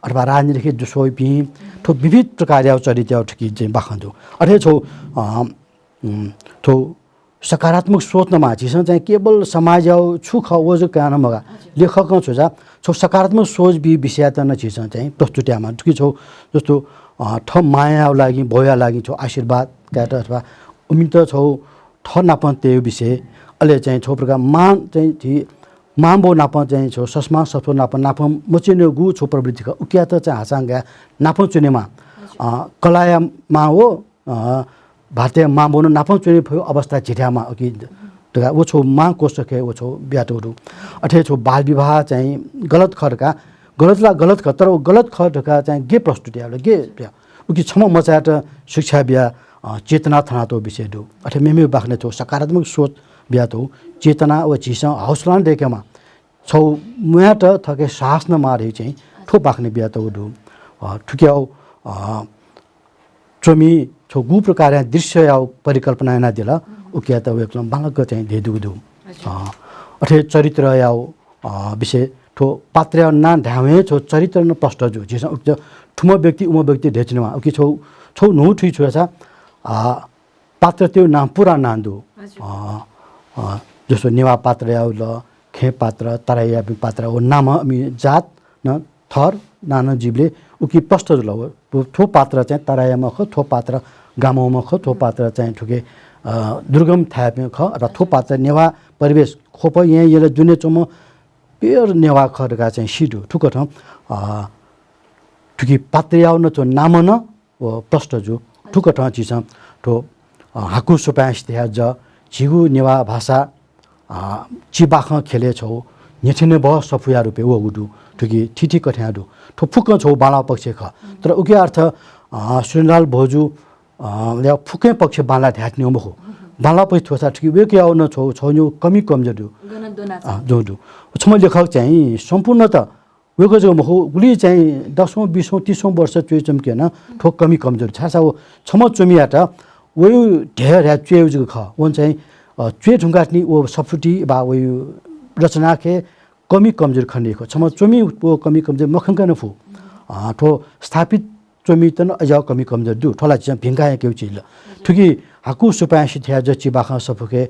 अथवा राजनीतिइ दुस्वइपिं, थ्व विविध प्रकारया चरित्रया थुकी चाहिँ बाखं दु। अथे छगू, अ, उम्, थ्व सकारात्मक सोच नं माः, झीसं चाहिँ केवल समाजया छु खः व जक कयाः नं मगाः। लेखकं छु जा, छगू सकारात्मक सोच बी विषयत नं झीसं चाहिँ प्रस्तुत यायेमाः। थुकी छगू जस्तो, अ, थः मांया लागि, बौया लागि छगू आशीर्वाद कायेत अथवा उमित छगू थः नापं तयेगु विषय, अले चाहिँ छगू प्रकार मां चाहिँ झी मांबौ नापं चाहिँ छगू ससम्मान सफू नापं, नापं मच्वनेगु छगू प्रवृत्ति खः, उकियात चाहिँ हासां गाय् नापं च्वनेमाः। अ, कलाया मां व, अ, भारतया मांबौ नं नापं च्वने फयेगु अवस्था झीथाय् माः, उकी धकाः व छगू मां कोष हे व छगू बियातःगु दु। अथे छगू बाल विवाह चाहिँ गलत खः धकाः, गलत ला गलत खः, तर व गलत खः धकाः चाहिँ गय् प्रस्तुत याः, गय् बिया। उकी छम्ह मचायात शिक्षा बिया, अ, चेतना थनातःगु विषय दु। अथे मेमेगु बाखनय् थ्व सकारात्मक सोच बियातःगु चेतना व झीसं हौसला नं दय्केमाः। छगू म्वायेत थःके साहस नं माः धइगु चाहिँ थ्व बाखनय् बियातःगु दु। अ, थुकियागु, अ, च्वमि छगू प्रकारया दृश्यया परिकल्पना यानादिल, उकियात वय्कलं बांलाक चाहिँ धयादीगु दु। अ, अथे चरित्रया, अ, विषय, थ्व पात्रया नां धायेवं हे छगू चरित्र नं प्रष्ट जू। झीसं उक्त थुम्ह व्यक्ति, उम्ह व्यक्ति धयाच्वनेमाः। उकी छगू, छगू न्हू थुइ छु धाःसा, अ, पात्रतय् नां पूरा नां दु। अ, अ, जस्तो नेवाः पात्रया ल, खेँ पात्र, तराईयापिं पात्र, व नामं इमि जात नं थर नां नं जुइबलय् उकी प्रष्ट जुल। व, व थ्व पात्र चाहिँ तराईयाम्ह खः, थ्व पात्र गामंम्ह खः, थ्व पात्र चाहिँ थुके, अ, दुर्गम थाय्‌पिं खः, र थ्व पात्र नेवाः परिवेश ख्वप येँ यल दुने च्वंम्ह pure नेवाः खः धकाः चाहिँ सी दु। थुकथं, अ, थुकी पात्रया नं थ्व नामं नं व प्रष्ट जू। थुकथं झीसं थ्व, अ, हाकु सुपाँय् सिथया जः, झीगु नेवाः भाषा, अ, चिबाखं ख्यलय् छगू न्ह्यथनेबहः सफूया रूपय् वःगु दु। थुकी थीथी कथंया दु। थ्व फुक्कं छगू बांलाःगु पक्ष खः। तर उकिया अर्थ, अ, सुरेन्द्रलाल भौजु, अ, या फुक्कं पक्ष बांलाः धाये तिनि मखु। बांलाःगु पक्ष थ्व सा थुकी वय्कःया नं छगू, छगू निगू कमी कमजोरी दु। गन दु ना अ, दु, दु। छम्ह लेखक चाहिँ सम्पूर्णतः वय्कः जक मखु, गुलि चाहिँ दसौं, बिसौं, तीसौं वर्ष च्वय् च्वंपिं नं थ्व कमी कमजोरी। छाय्‌धाःसा व छम्ह च्वमियात वय् ध्येय धयाः च्वय् जक खः। वं चाहिँ, अ, च्वय् धुंकाः तिनि व सफुती वा वय् रचनाय् कमी कमजोरी खने दइ खः। छम्ह च्वमिं व कमी कमजोरी मखंक नं फु। अ, थ्व स्थापित च्वमित नं अज्याःगु कमी कमजोरी दु। थ्व ला झीसं भिंकाः न्ह्याकेगु चिज ला। थुकी हाकु सुपाँय् सिथया जः चिबाखं सफूके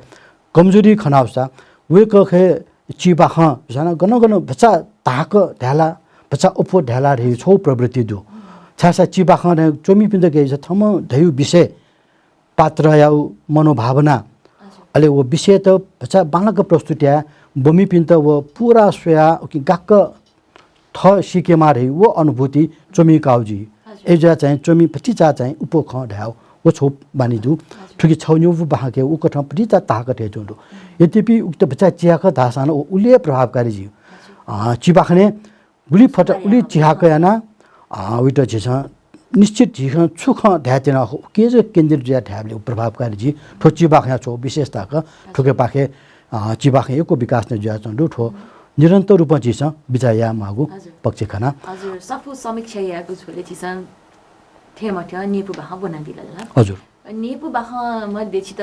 कमजोरी खनावःसा वय्कःके चिबाखं झन गन गन भचा धाःक धायेला, भचा अप्वः धायेला धइगु छगू प्रवृत्ति दु। छाय्‌धाःसा चिबाखं धइगु च्वमिपिन्त गय् झ थःम्हं धइगु विषय, पात्रया मनोभावना, अले व विषयत भचा बांलाक प्रस्तुत याये, ब्वमिपिन्त व पूरा स्वयाः उकिं गाक्क थः सीकेमाः धइगु व अनुभूति च्वमिकागु जुइ। अय्‌जुयाः चाहिँ च्वमिं भतिचा चाहिँ अप्वः खँ धायेगु व छगू बानी दु। थुकी छगू निगू बाखंके उकथं भतिचा धाःक धयाच्वंगु दु। यद्यपि उकित भचा चिहाकः धाःसां नं व उलि हे प्रभावकारी जुइ। अ, चिबाखनय् गुलि फत उलि चिहाकः यानाः, अ, वइत झीसं निश्चित झीसं छु खँ धाये त्यनागु खः उकी जक केन्द्रित जुयाः धायेबलय् व प्रभावकारी जुइ। थ्व चिबाखंया छगू विशेषता खः। थुकिपाखें, अ, चिबाखं यक्व विकास नं जुयाच्वंगु दु। थ्व निरन्तर रूपं झीसं बिचाः यायेमाःगु पक्ष खना। हजुर, सफू समीक्षा यायेगु झ्वलय् झीसं थें मथें न्यय्‌पु बाखं ब्वनादिल ला। हजुर। न्यय्‌पु बाखं मध्ये छित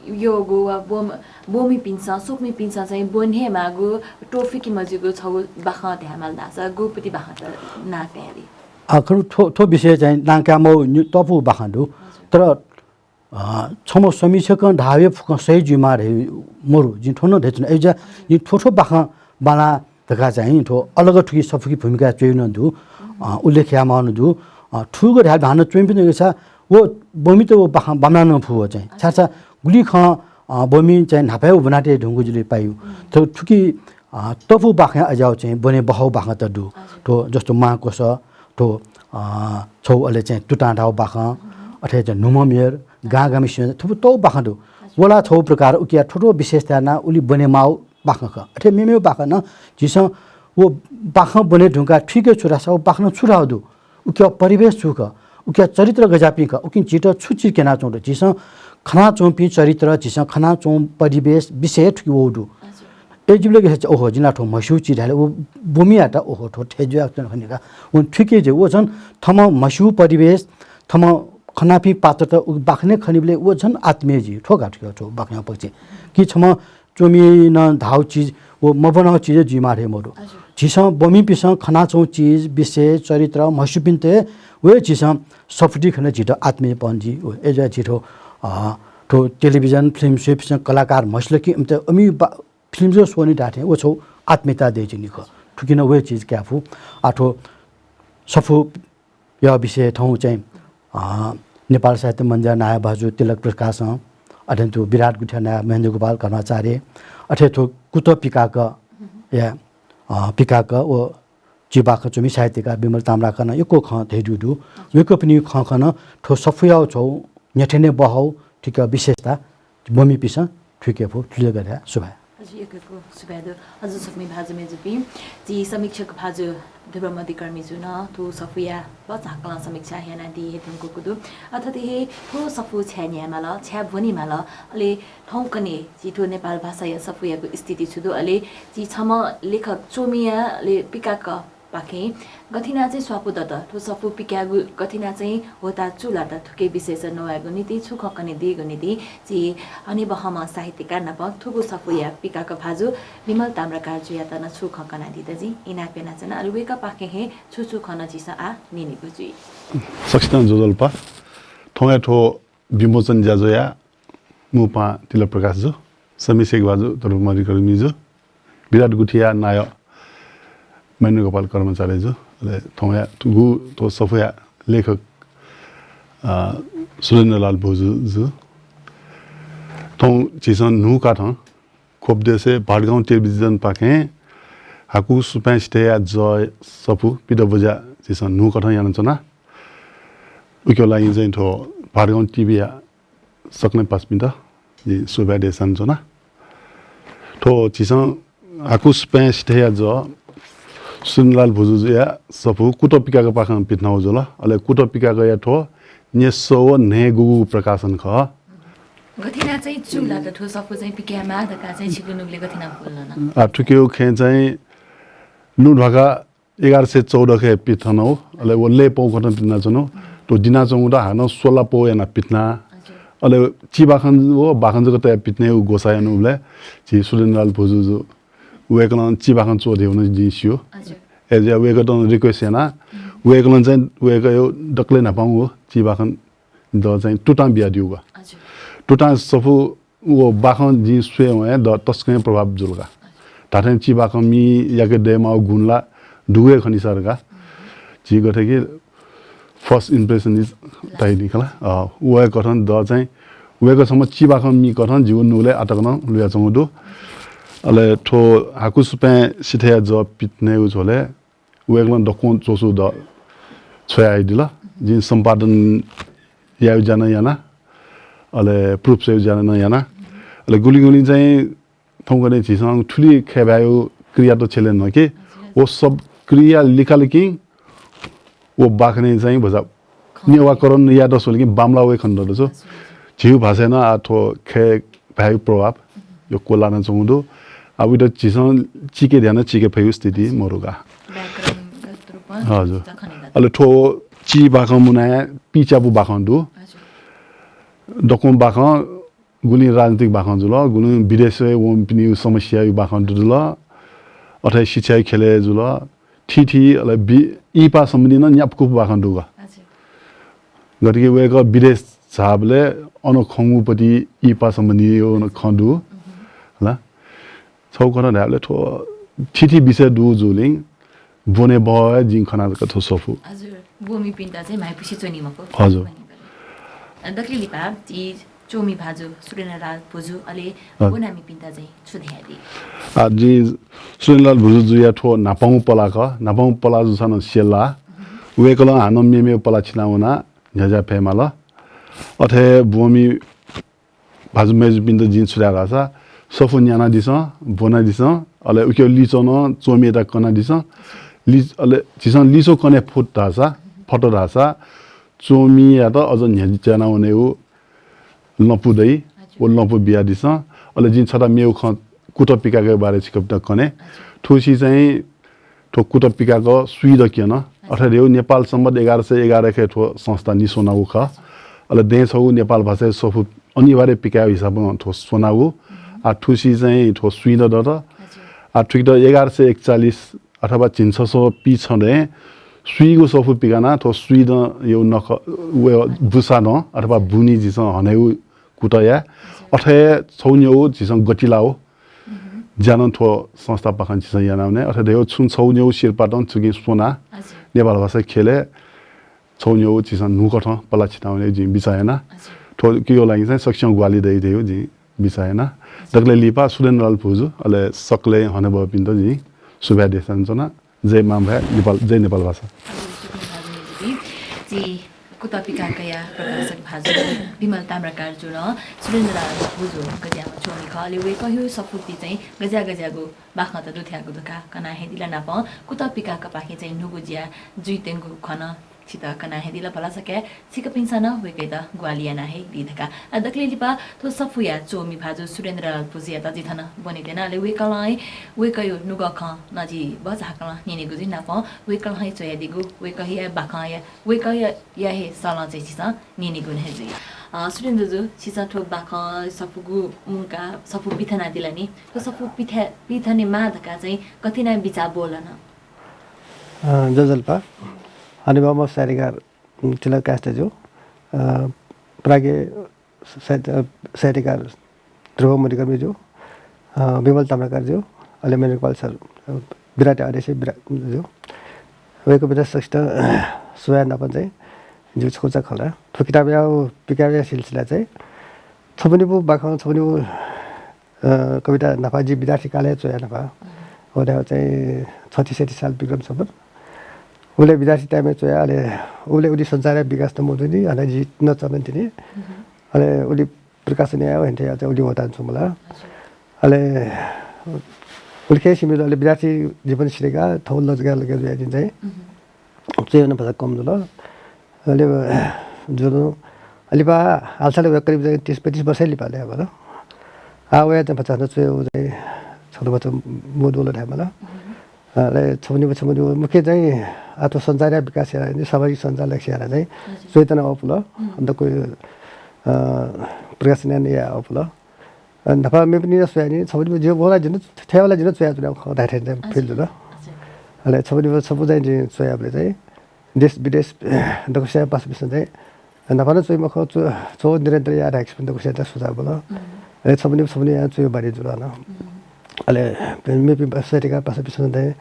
यःगु वा ब्वम-, ब्वमिपिन्सं, स्वकुमिपिन्सं चाहिँ ब्वने हे माःगु, त्वःफिके मज्यूगु छगू बाखं धायेमाल धाःसा गुपति बाखंत नां काये रे? अ, खः, थ्व, थ्व विषय चाहिँ नां काये माःगु नि-, तःपु बाखं दु। हजुर। तर, अ, छम्ह समीक्षकं धाःगु हे फुक्कं सही जुइमाः धइगु मरु। जिं थ्व नं धयाच्वना। अय्‌जुयाः जिं थ्व थ्व बाखं बांलाः धकाः चाहिँ थ्व अलग थुकी सफुकी भूमिका च्वयागु नं दु, अ, उल्लेख यायेमाःगु नं दु। अ, थुगु धायेबलय् हानं च्वमिपिन्त गय् झ व ब्वमित व बाखं बांमलाः नं फु व चाहिँ। छाय्‌धाःसा गुलि खँ, अ, ब्वमिं चाहिँ न्हापाय् ब्वनातये धुंकूगु जुलिं पाइ। थ्व थुकी, अ, तःपु बाखंया अज्याःगु चाहिँ ब्वने बहःगु बाखंत दु। थ्व जस्तो मांकोस, थ्व, अ, छगू अले चाहिँ तुतां धाःगु बाखं, अथे चाहिँ न्हूम्ह मेर, गां गामय् सिबें थुपु तःगु बाखं दु। व ला छगू प्रकार उकिया थ्व थ्व विशेषता यानाः उलि ब्वने माःगु बाखं खः। अथे मेमेगु बाखं नं झीसं व बाखं ब्वने धुंकाः थुइके छु धाःसा व बाखनं छु धाःगु दु, उकिया परिवेश छु खः, उकिया चरित्र गज्याःपिं खः, उकिं झीत छु चिज क्यनाच्वंगु दु, झीसं खनाच्वंपिं चरित्र, झीसं खनाच्वंगु परिवेश, विषय थुकी वःगु दु। हजुर। अय्‌जूबलय् ओहो, जिं ला थ्व म्हस्यू चिज धाःले व ब्वमियात ओहो, थ्व थथे जुयाच्वन खनी का। व थुइके जे, व झन थःम्हं म्हस्यू परिवेश, थःम्हं खनापिं पात्रत उ बाखनय् खनीबलय् व झन आत्मीय जुइ, थ्व का थुकी थ्व बाखनया पक्ष। कि छम्ह च्वमिनं धाःगु चिज व मब्वनागु चिज जुइमाः हे मदु। हजुर। झीसं ब्वमिपिन्सं खनाच्वंगु चिज, विषय, चरित्र, म्हस्यूपिन्त हे व हे झीसं सफुती खन झीत आत्मीयपन जुइ। व अय्‌जुया झी थ्व, अ, थ्व television, film स्वइपिन्सं कलाकार म्हसिल कि इमित अमि बा-, film जो स्वनी धाःथें व छगू आत्मीयता दय्‌जूनि खः। थुकिनं व हे चिज काये फु। आः थ्व सफू या विषय थौं चाहिँ, अ, नेपाल साहित्य मञ्जुया नायः भाजु तिलक प्रकाशं, अथे थ्व विराट गुथिया नायः महेन्द्र गोपाल कर्माचार्य, अथे थ्व कुतः पिकाकया, अ, पिकाक व चिबाखं च्वमि साहित्यकार विमल ताम्राकारं यक्व खँ धयादीगु दु। वय्‌कःपिनि खँ खन थ्व सफूया छगू न्ह्यथने बहःगु थुकिया विशेषता ब्वमिपिन्सं थुइके फु, थुलि जक धया सुभाय्। हजुर, यक्व यक्व सुभाय् दु। हजुर, सफुमि भाजु मय्‌जुपिं, झी समीक्षक भाजु ध्रुव मधिकर्मीजुं थ्व सफूया बचाहाकलं समीक्षा यानादी हे धुंकूगु दु। अ, थथे हे थ्व सफू छाय् न्यायेमाल, छाय् ब्वनेमाल, अले थौंकन्हय् झी थ्व नेपाल भाषाया सफूयागु स्थिति छु दु, अले झी छम्ह लेखक च्वमिया, अले पिकाक पाखें गथिना चाहिँ स्वापू दत, थ्व सफू पिकायेगु गथिना चाहिँ होता चूलात, थुके विषयस नवायेगु निंतिं छु खँ कनेदीगु निंतिं झी हनेबहःम्ह साहित्यकार नाप थुगु सफूया पिकाक भाजु विमल ताम्राकारजुयात नं छु खँ कनादीत जिं इनाप यानाच्वना। अले वय्‌कःपाखें हे छु छु खँ नं झीसं आः न्यनेगु जुइ। सकसितं ज्वजलपा। थौंया थ्व विमोचन ज्याझ्वःया मू पाहां तिलक प्रकाशजु, समीक्षक भाजु ध्रुव मधिकर्मीजु, विराट गुथिया नायः महेन्द्र गोपाल कर्माचार्यजु, अले थौंया थुगु थ्व सफूया लेखक, अ, सुरेन्द्रलाल भुजु जु। थौं झीसं न्हूकथं ख्वप देशय् भाटगाउँ टेलिभिजनपाखें हाकु सुपाँय् सिथय्‌या जः सफू पित ब्वज्या झीसं न्हूकथं यानाच्वना। उकिया लागिं चाहिँ थ्व भाटगाउँ टिभीया सकलें पासापिन्त जिं सुभाय् देछानाच्वना। थ्व झीसं हाकु सुपाँय् सिथय्‌या जः सुरेन्द्रलाल भुजुजुया सफू कुतः पिकाकपाखें पिथनागु जुल। अले कुतः पिकाकया थ्व न्यसः व न्हय्‌गूगु प्रकाशन खः। गथिना चाहिँ चूलात थ्व सफू चाहिँ पिकायेमाः धकाः चाहिँ छिगु नुगलय् गथिना पुल न? आ, थुकिया खँय् चाहिँ लुँ ध्वाखा एघार सय चौध खँय् पिथनागु, अले व लय् पौ कथं पिथनाच्वनागु। थ्व दिनाच्वंगु त हानं स्वला पौ यानाः पिथना। हजुर। अले चिबाखं व बाखं जक तयाः पिथनेगु ग्वसाः यानागुबलय् झी सुरेन्द्रलाल भुजुजु वय्‌कलं चिबाखं च्वः धयागु नं जिं स्यू। हजुर। अय्‌जुया वय्‌कःयात request याना, वय्‌कलं चाहिँ वय्‌कःया दकलय् न्हापांगु चिबाखं द चाहिँ तुतां बियादीगु। हजुर। तुतां सफू व बाखं जिं स्वयेवं हे द तसकं हे प्रभाव जुल का। धात्थें चिबाखं मि याके दयेमाःगु गुण ला दुगु हे खनि सा का। झी गथे कि first impression is धाइ नि खला। अ, व हे कथं द चाहिँ वय्‌कः छम्ह चिबाखं मि कथं जिगु नुगलय् आतक नं लुयाच्वंगु दु। अले थ्व हाकु सुपाँय् सिथय्‌या जः पिथनेगु झ्वलय् वय्‌कलं दक्वं च्वसु द छ्वयादिल। जिं सम्पादन यायु ज्या नं याना, अले proofs यायु ज्या नं याना। अले गुलिं गुलिं चाहिँ थौंकन्हय् झीसं थुलि खँय् भायु क्रियात छ्यले नं कि व सब क्रिया लिकालिकिं व बाखनय् चाहिँ भचा नेवाकरण यायेत स्वलिकिं बांमलाः वइ खनेदत छु। झीगु भाषाय् नं आः थ्व खँय् भायु प्रभाव यक्व लानाच्वंगु दु। आः वइत झीसं चिके ध्यान चिके फयु स्थिति मरु का। व्याकरणगत रूपं हजुर। झीसं खनेदत। अले थ्व चिबाखं मुनाय् पिच्यापु बाखं दु। हजुर। दक्वं बाखं गुलिं राजनीतिक बाखं जुल, गुलिं विदेशय् वंपिनिगु समस्यायु बाखं दु जुल, अथे शिक्षायु ख्यलय् जुल, थीथी अले बि-, इहिपा सम्बन्धी नं न्यापा कुपा बाखं दुगु। हजुर। गथे कि वय्‌कः विदेश झाःबलय् अन खंगुपति इहिपा सम्बन्धी नं खँ दु। हला। छगू कथं धायेबलय् थ्व थीथी विषय दुगु जूलिं ब्वने बहः हे जिं खना जक थ्व सफू। हजुर, ब्वमिपिन्त चाहिँ म्हाइपुसे च्वनी मखु। हजुर। दकले लिपा झी च्वमि भाजु सुरेन्द्रलाल भुजु अले हजुर। ब्वनामिपिन्त चाहिँ छु धयादी? आ, जिं सुरेन्द्रलाल भुजुजुया थ्व न्हापांगु पला खः। न्हापांगु पला जूसां नं स्यला। वय्‌कलं हानं मेमेगु पला छिनावनाः न्ह्यज्या फयेमाल। अथे ब्वमि भाजु मय्‌जुपिन्त जिं छु धाये धाःसा, सफू न्यानादिसँ, ब्वनादिसँ, अले उके लिच्वः नं च्वमियात कनादिसँ। लि-, अले झीसं लिच्वः कने फुत धाःसा, फत धाःसा, च्वमियात अझ न्ह्यज्याना वनेगु लँपु दइ, व लँपु बियादिसँ। अले जिं छता मेगु खँ कुतः पिकाकया बारे छिकपिन्त कने। थुसी चाहिँ थ्व कुतः पिकाक सुइत क्यन। अथे धइगु नेपाल सम्बत एघार सय एघार खे थ्व संस्था निस्वनागु खः। अले दँय् छगू नेपाल भाषाया सफू अनिवार्य पिकायेगु हिसाबं थ्व स्वनागु। आ, थुसी चाहिँ थ्व सुइत दत। आ, थुकित एघार सय एकचालिस अथवा झिंछसः पीछदँय् सुइगु सफू पिकाना थ्व सुइदँया नखः, व बुसादँ अथवा बुनी झीसं हनेगु कुतः याये। अथे छगू निगू झीसं गतिलागु ज्या नं थ्व संस्थापाखें झीसं यानावने। अथे धइगु छुं छगू निगू सिरपाः नं थुकिं स्वना नेपाल भाषा ख्यलय् छगू निगू झीसं न्हूकथं पला छितावने जिं बिचाः याना। थ्व किगो लागि चाहिँ सकसियां ग्वाहालि दइ धइगु जिं बिचाः याना। दकलय् लिपा सुरेन्द्रलाल भुजु, अले सकलें हनेबहःपिन्त जिं सुभाय् देछानाच्वना। जय मांभाय् नेपाल, जय नेपाल भाषा। जि कुतः पिकाकया प्रकाशक भाजु विमल ताम्राकारजुं सुरेन्द्रलाल भुजु गज्याःम्ह च्वमि खः। अले वय्कःया सफूति चाहिँ गज्याः गज्याःगु बाखंत दुथ्याःगु धकाः कना हे दिल। नापं कुतः पिकाकपाखें चाहिँ न्हूगु ज्या जुइत्यंगु खँ नं छित कना हे दिल। भलसा काये छिकपिन्सं नं वय्कःयात ग्वाहालि याना हे दी धकाः। आ, दकलय् लिपा थ्व सफूया च्वमि भाजु सुरेन्द्रलाल भुजुयात जि थन ब्वने त्यना। अले वय्कलं हे, वय्कःया नुगः खँ नं जि भचा हाकलं न्यनेगु जुइ। नापं वय्कलं हे च्वयादीगु, वय्कःया बाखंया, वय्कःया हे सलं चाहिँ छिसं न्यनेगु नं हे जुइ। अ, सुरेन्द्र जु, छिसं थ्व बाखं सफूगु मुंकाः सफू पिथनादिल नि। थ्व सफू पिथ्या-, पिथनेमाः धकाः चाहिँ कथं यानाः बिचाः ब्वलन? अ, ज्वजलपा। हनेबहःम्ह साहित्यकार तिलक कायस्थ जु, अ, प्राज्ञ साहित्य-, साहित्यकार ध्रुव मणिकर्मी जु, अ, विमल ताम्राकार जु, अले महेन्द्र कपाल सर, अ, बिराटया अध्यक्ष बिरा-, जु। वय्कःपिन्त सकसितं स्वयाः नापं चाहिँ जिगु छकूचा खँ ला। थ्व किताबया पिकायेगु सिलसिला चाहिँ छपु निपु बाखं, छपु निपु अ, कविता न्हापा जि विद्यार्थी कालय् च्वया न्हापा। व धायेगु चाहिँ छैसठ्ठी साल विक्रम सम्वत। उबलय् विद्यार्थी time-य् च्वया, अले उबलय् उलि सञ्चारया विकास नं मजूनि, अले जि नं च्वनातिनि। अले उलि प्रकाशन यायेगु हनेबहःया चाहिँ उलि वतां च्वंबला। अले उलि खय् सिमि दु, अले विद्यार्थी जीवन सिधयेकाः थौं लजगाः लगे जुयाः जिं चाहिँ च्वयेगु नं भचा कम जुल। अले जुल। अले लिपा हालसाल वया करिब चाहिँ तीस पैंतीस वर्ष लिपा ले भल। आ, वया चाहिँ भचा च्वयेगु चाहिँ छकः भचा मदुगु धायेमाल। अले छपु निपु, छपु निपु मुख्य चाहिँ आ थ्व सञ्चारया विकास यानाः, सामाजिक सञ्जाल लक्ष्य यानाः चाहिँ च्वयेत्यना अःपुल। दक्व, अ, प्रकाशन याना अःपुल। अ, न्हापा मेपिनि नं स्वयानि, छपु निपु जिं वला जिं, थेवाला जिं च्वयाच्वनागु खः धाये थें चाहिँ feel जुल। अले छपु निपु, छपु चाहिँ जिं च्वयाबलय् चाहिँ देश विदेश दक्वसिया पासापिसं चाहिँ न्हापा नं च्वइ मखु, च्व-, च्वः निरन्तर याः धाय्‌काः दक्वसियात सुझाव बिल। अले छपु निपु, छपु निपु यानाः च्वयेगु बानी जुल नं। अले मेपिं साहित्यकार पासापिसं चाहिँ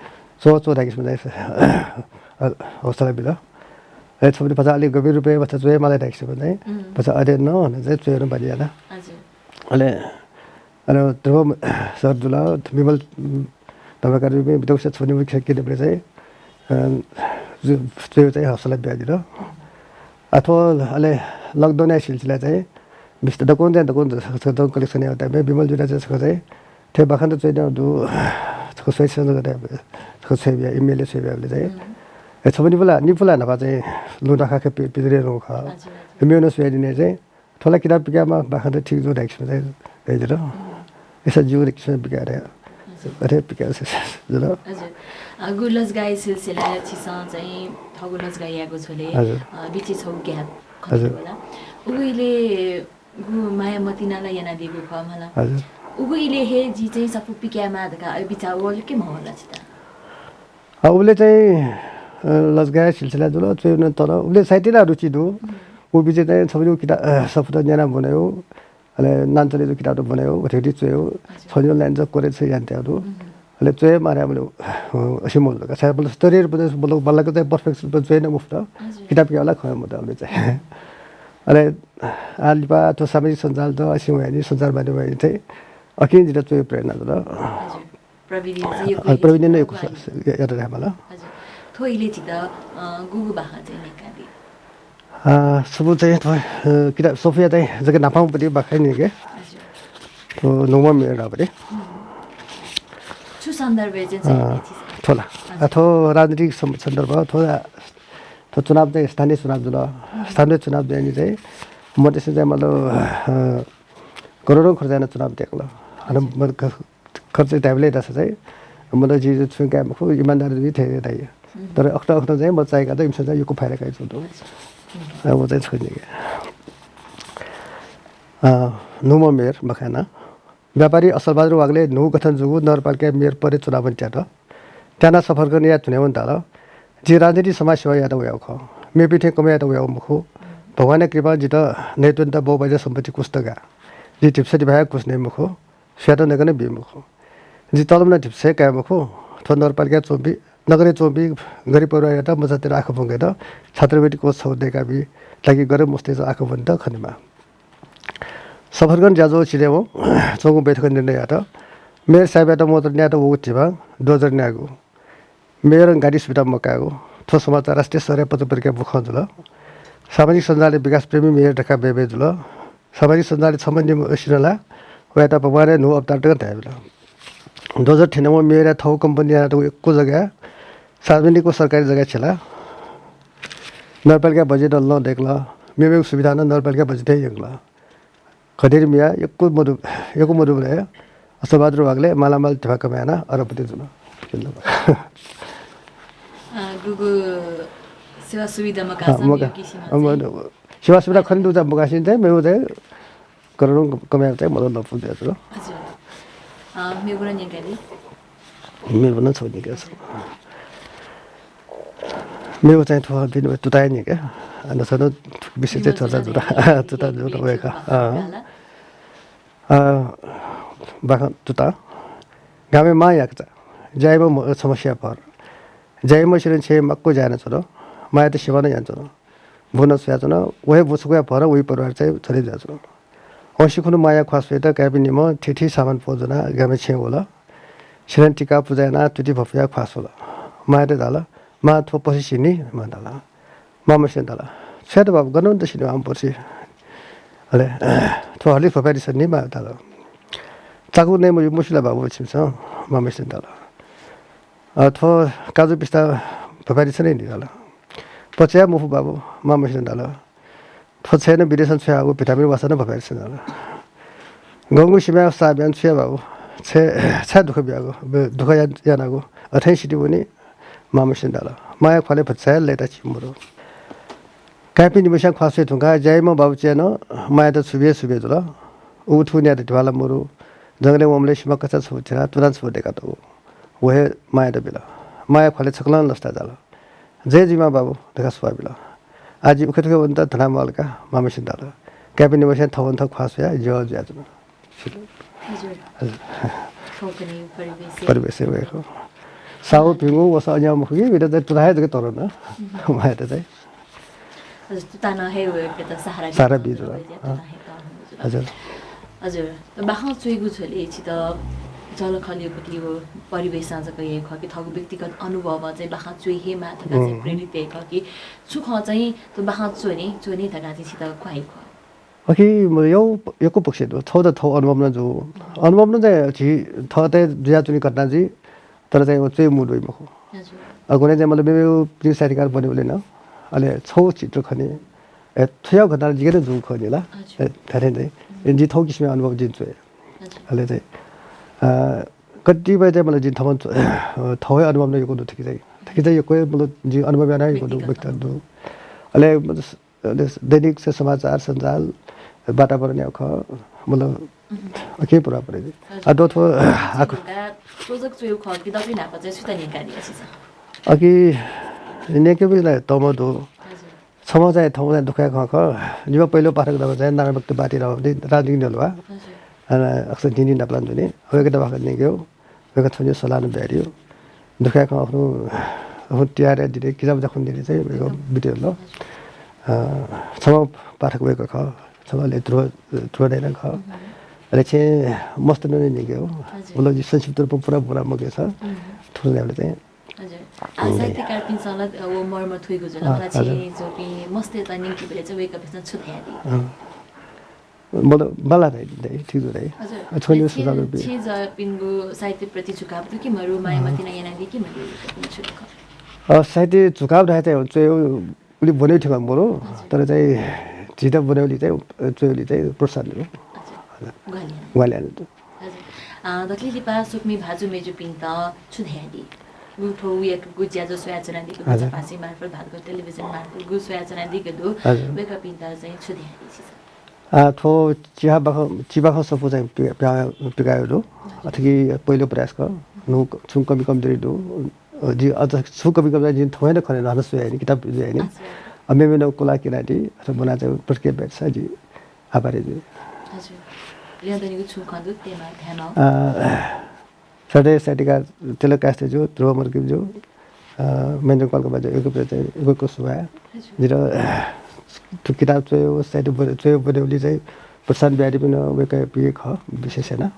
च्वः, च्वः धाय्‌काः चाहिँ हौसला बिल। अले छपु निपु भचा अलिक गम्भीर रूपय् भचा च्वयेमाल धाय्‌काः चाहिँ भचा अध्ययन नं, चाहिँ च्वयेगु नं बानी याना। अले, अले ध्रुव सर जुल, विमल ताम्राकार जुपिं दक्वसिया छपु निपु खँ क्यनेबलय् चाहिँ, अ, जु-, च्वयेगु चाहिँ हौसला बियादिल। आ थ्व अले lockdown-या सिलसिला चाहिँ बिस्तारै दक्वं चाहिँ दक्वं छकः छकः collection यायेगु time-य् विमल जुयाः चाहिँ छकः चाहिँ थ्व बाखंत च्वयातःगु दु, छकः स्वयाः चाहिँ छकः च्वयाबिया, email-य् च्वयाबियाबलय् चाहिँ। ए, छपु निपु ला, निपु ला न्हापा चाहिँ लुँ ध्वाखा खँ पि-, पितुरे नं खः। मेगु नं स्वयादिने चाहिँ थ्व ला किताब पिकायेमाः, बाखंत ठीक जू धाय्‌काः चाहिँ धयादिल। अय्‌सा ज्यू धाय्‌काः पिकाये धया। अथे पिकाये जुल। हजुर। अ, गु लजगाःया सिलसिलाय् छिसं चाहिँ थःगु लजगाः यायेगु झ्वलय्, अ, बिचय् छगू gap खनेदु होला। उगु इलय् गु माया मतिना ला यानादीगु खः मला। हजुर। उगु इलय् हे जिं चाहिँ सफू पिकायेमाः धकाः अय् बिचाः वल कि मवल छितः? अ, उबलय् चाहिँ, अ, लजगाःया सिलसिला जुल, च्वयेगु नं तल। उबलय् साहित्यय् ला रुचि दु। उ बिचय् चाहिँ छपु निपु किता-, अ, सफूत न्याना ब्वनेगु, अले नां चले जूगु किताबत ब्वनेगु, भतिभति च्वयेगु, छपु निपु line चाहिँ कोरे छ्वये यानातयागु दु। अले च्वयेमाः धायेबलय्, अ, असिं मजुल का। छाय्‌धाःसा स्तरीय रूपं चाहिँ बल्ल, बल्ल चाहिँ perfect रूपं च्वये नं मफुत। किताब पिकायेगु ला खँ मदु उबलय् चाहिँ। अले आ लिपा थ्व सामाजिक सञ्जालत असिं वयानि, सञ्चार माध्यमं वयानि चाहिँ अकिं जितः च्वयेगु प्रेरणा जुल। प्रविधि नं यक्व, अ, प्रविधि नं यक्व यात धायेमाल। हजुर। थ्व इलय् छितः, अ, गुगु बाखं चाहिँ न्यंकादी? अ, सफू चाहिँ थ्व, अ, किताब सफूया चाहिँ जक न्हापांपट्टि बाखं न्यंके। हजुर। थ्व नवम्ह मेगु न्हापांपट्टि। छु सन्दर्भय् चाहिँ चाहिने थिसा? थ्व ला। अ, थ्व राजनीतिक सम-, सन्दर्भ, थ्व, थ्व चुनाव चाहिँ स्थानीय चुनाव जुल। स्थानीय चुनाव जुयानि चाहिँ म त्यसै चाहिँ मतलब, अ, करोडौँ खर्च याना चुनाव दय्कल। अन म ख-, खर्च धायेबलय् दसा चाहिँ मतलब जि छुं काये मखु, इमानदार जुइ थें धाइ। तर अखत अखत चाहिँ म चाय्का त इमिसं चाहिँ यक्व फाइदा काइ च्वंतु। अ, व चाहिँ छुं निके। अ, न्हूम्ह मेयर मखु नं। व्यापारी असलबहादुर वाग्ले न्हू गठन जूगु नगरपालिकाया मेयर पदय् चुनाव त्यात। त्यानाः सफरकरणया थुनेवं धाल, "जि राजनीति समाजसेवा यायेत वयागु खः। मेपिं थें कमय् यायेत वयागु मखु। भगवानया कृपां जितः नयेत्वनेत बौबाज्या सम्पत्ति कुछ तगा। जि धिप्से धिबा हे कुछ नये मखु, सुयातं नकनं बी मखु। जि तलब नं धिप्से काये मखु। थ्व नगरपालिकाय् च्वंपिं, नगरय् च्वंपिं गरिब परिवारयात मचातिर आँखा ब्वंकेत छात्रवृत्ति कोष छगू दय्काबी, ताकि गरिब मस्तय्त आँखा ब्वनेत खनेमाः।" सफरकरण ज्याझ्वः सिधयेवं च्वंगु बैठकय् निर्णय यात। मेयर साहेबयात मोटर न्यायेत वःगु धिबां डोजर न्यायेगु, मेयरं गाडी सुविधा मकायेगु, थ्व समाचार राष्ट्रिय स्तरया पत्रपत्रिकाय् बुखँ जुल। सामाजिक सञ्जालय् विकासप्रेमी मेयर धकाः बय्बय् जुल। सामाजिक सञ्जालय् छम्ह निम्ह सिधल ला, वयात भगवानया न्हू अवतार तकं धायेबिल। डोजर थ्यनेवं मेयरया थःगु कम्पनी यानातःगु यक्व जग्गाय् सार्वजनिक व सरकारी जग्गाय् छ्यला। नगरपालिका बजेट नं दय्कल। मेमेगु सुविधा नं नगरपालिका बजेटय् यंकल। खडेरी मियाः यक्व मदु, यक्व मदुबलय् असलबहादुर वाग्ले मालामाल धिबा कमय् यानाः अरबपति जुल। अ, गुगु सेवा सुविधा मकाःसा अ, मका-, मेगु किसिमं अ, म-, चाहिँ सेवा सुविधा खने दुगु मकाःसा चाहिँ मेगु चाहिँ करोडौं कमय् चाहिँ मतलब लपु जुया जुल। हजुर। अ, मेगु नं न्यंकादी। मेगु नं छगू न्यंका छु। मेगु चाहिँ थ्व बिनु तुताया न्यंका। अ, नसन विषय चाहिँ निम्ह चर्चा जुल जुल, न्यंका, तुता जुल, निम्ह वय्कः। अ। अ, बाखं तुता। गामय् मां याकचा। ज्या याइम्ह म-, छम्ह स्याये भर। ज्या याइम्ह सिधं छेँय् माक्व ज्या यानाच्वन। मांयात सेवा नं यानाच्वन। बु नं स्वयाच्वन। व हे बु छकूया भरं वइ परिवार चाहिँ चले जुयाच्वन। औंसी खुन्हु मांया ख्वाः स्वयेत काय्‌पिं निम्हं थीथी सामान प्वज्वनाः गामय् छेँय् वल। सिधं तिका पुजा यानाः तुति भ्वपुयाः ख्वाः स्वल। मांयात धाल, "मां, थ्व पसि सिनि।" मां धाल। मांम्हसिनं धाल, "छु यात बाबु, गन वनेत सिनि आम पसि?" अले, "थ्व हलिस भ्वपाय्‌दिसँ नि।" मां धाल। "चाकु नये मज्यू, मस्यू ला बाबु छिमिसं?" मांम्हसिनं धाल। "अ, थ्व काजु पिस्ता भ्वपाय्‌दिसँ नि," धाल। "पचाया मफु बाबु," मांम्हसिनं धाल। "थ्व छय् नं विदेशं छ्वयागु भिटामिन वासः नं भ्वपाय्‌दिसँ," धाल। "गंगु सिमाय् साप यानाः छु याये बाबु? छय्, छाय् दुःख बियागु, बे-, दुःख या-, यानागु? अथें सिति वनी," मांम्हसिनं धाल। मांया ख्वालय् भचा हे लय्ताः चिं मदु। काय्‌पिं निम्हस्यां ख्वाः स्वये धुंकाः ज्या याइम्ह बाबुच्यां नं मांयात छु बिये छु बिये जुल। उगु थुगु न्यायेत धिबा ला मदु। जंगलय् वंबलय् सिमा कचा छगू थिनाः तुना छगू दय्कातःगु। व हे मांयात बिल। मांया ख्वालय् छकलं लसताय् जाल। "जय जुइमा बाबु" धकाः सुवाः बिल। "आः जि उखे थुखे वनेत धना म्वाःल का," मांम्हसिनं धाल। काय्‌पिं निम्हस्यां थःवन्त ख्वाः स्वयाः ज्यः जुयाच्वन। हजुर। हजुर। थौंकन्हय् परिवेशय्। परिवेशय् वय्कः। साहु भिंगु वसः अज्याःगु मखु कि, इमित चाहिँ तुता हे जक तःधं नं। मांयात चाहिँ। हजुर, तुतां हे वय्कःयात सहारा सहारा बी जुल। तुतां हे तःधं जुल। हजुर। हजुर, त बाखं च्वयेगु झ्वलय् छित जःलाखःलापट्टि व परिवेशं जक याये खः कि थःगु व्यक्तिगत अनुभवं चाहिँ बाखं च्वये हे माः धकाः चाहिँ प्रेरित याये खः कि छु खँ चाहिँ त बाखं च्वने, च्वने धकाः चाहिँ छित ख्वाः याये खः? अखि म यौ, यक्व पक्ष दु। थौं त थौं अनुभव नं जू। अनुभव नं चाहिँ झी थःत हे जुयाच्वनी घटना जुइ, तर चाहिँ व च्वये मूड वइ मखु। हजुर। अ, गुने चाहिँ मतलब मेमेगु पिं साहित्यकार बनेबलय् नं, अले छौ चित्र खने, ए, थ्वया घटना जिके नं जूगु खः नि ला। हजुर। ए, धात्थें चाहिँ, ए, जि थौ किसिमया अनुभव जिं च्वये। हजुर। अले चाहिँ, अ, कतिपय चाहिँ मतलब जिं थमन च्व-, अ, थौं हे अनुभव नं यक्व दु थुकी चाहिँ। थुकी चाहिँ यक्व हे मतलब जिं अनुभव याना यक्व दु, व्यक्तिगत व्यक्तिगत दु। अले मतलब अले दैनिक से समाचार, सञ्जाल, वातावरणया खः, मतलब, अके प्रभाव परे। हजुर। आ, दो थो, आकु। च्वयेगु खः कि दकलय् न्हापा चाहिँ सुता न्यंकादिया छिसं? अकि न्यंकेबलय् ला तःधं दु। हजुर। छम्ह चाहिँ, थौं चाहिँ दुःखया खँ खः। जिमि पहिलो पाठक दबा चाहिँ नारायण भक्त बाटी राजनीतिक न्ह्यलुवा। हजुर। अन अक्सर दिं दिं नापलान जुनि। वय्कःयात बाखं न्यंकेगु। वय्कलं थ्व न्ह्यः सल्लाह नं बियादिल। दुःखया खँ अखुन्हु, अखुन्हु तिहारया दिनय् किजा बुजा खुन्हु दिनय् चाहिँ वय्कः बितेल। अ, छम्ह पाठक वय्कः खः, छम्ह ले ध्रुव, ध्रुव दाइ नं खः। अले छेँ मस्त नं न्यंकेगु। हजुर। मतलब जि संक्षिप्त रूपमा पुरा बुरा मगे छ। थुलि न्यायेबलय् चाहिँ। हजुर। आ, साहित्यकारपिन्सं ला, अ, व मर्म थुइगु जुल। अँ, मला छेँ हजुर। च्वंपिं मस्तय्त न्यंकेबलय् चाहिँ वय्कःपिन्सं छु धयादी? अँ। मतलब, बांला दाइ, दाइ, ठीक दु दाइ। हजुर। अ, छन्हु सुझाव छि, बी। छिजःपिनिगु साहित्यप्रति झुकाव दु कि मरु, माया मतिना यानादी कि मरु, छु दु खः? अ, साहित्य झुकाव धाये चाहिँ च्वय् उलि ब्वने थें मरु, हजुर। तर चाहिँ झीत ब्वनेबलय् चाहिँ, अ, च्वय् उलि चाहिँ प्रोत्साहन दु। हजुर। ग्वाहालि याना। ग्वाहालि याना दु। हजुर। अ, दकले लिपा स्वकुमि भाजु मेजुपिन्त छु धयादी? उ थ्व उयागु ज्याझ्वः स्वयाच्वनादीगु दु, हजुर। चपासी मार्फत, भातघर टेलिभिजन मार्फत गु स्वयाच्वनादीगु दु, हजुर। वय्कःपिन्त चाहिँ छु धयादी छिसं? आ, थ्व चिहाबाखं, चिबाखं सफू चाहिँ पि-, पिका-, पिकायेगु दु। अथे कि पहिलो प्रयास खः। नु-, छुं कमी कमजोरी दु। अ, जि अझ छुं कमी कमजोरी जिं थौं हे खने, हानं स्वयानि, किताब जुयानि। अच्छा। अ, मेमेनं कुला किनादी, अथवा ब्वना चाहिँ प्रक्रिया ब्यात सा जि आभारी जुइ। हजुर। ल्यं दनिगु छुं खँ दु, तेमा, ध्यामा। अ, सधैं साहित्यकार तिलक कायस्थ जु, ध्रुव मर्गिम जु, अ, महेन्द्र कलकबा जु, यक्व यक्व चाहिँ यक्व यक्व सुभाय्। हजुर। जितः, अ, थ्व किताब च्वय्, साहित्य ब्व-, च्वय् ब्वनेबलय् चाहिँ प्रोत्साहन बियादीपिं वय्कःपिं खः, विशेष याना।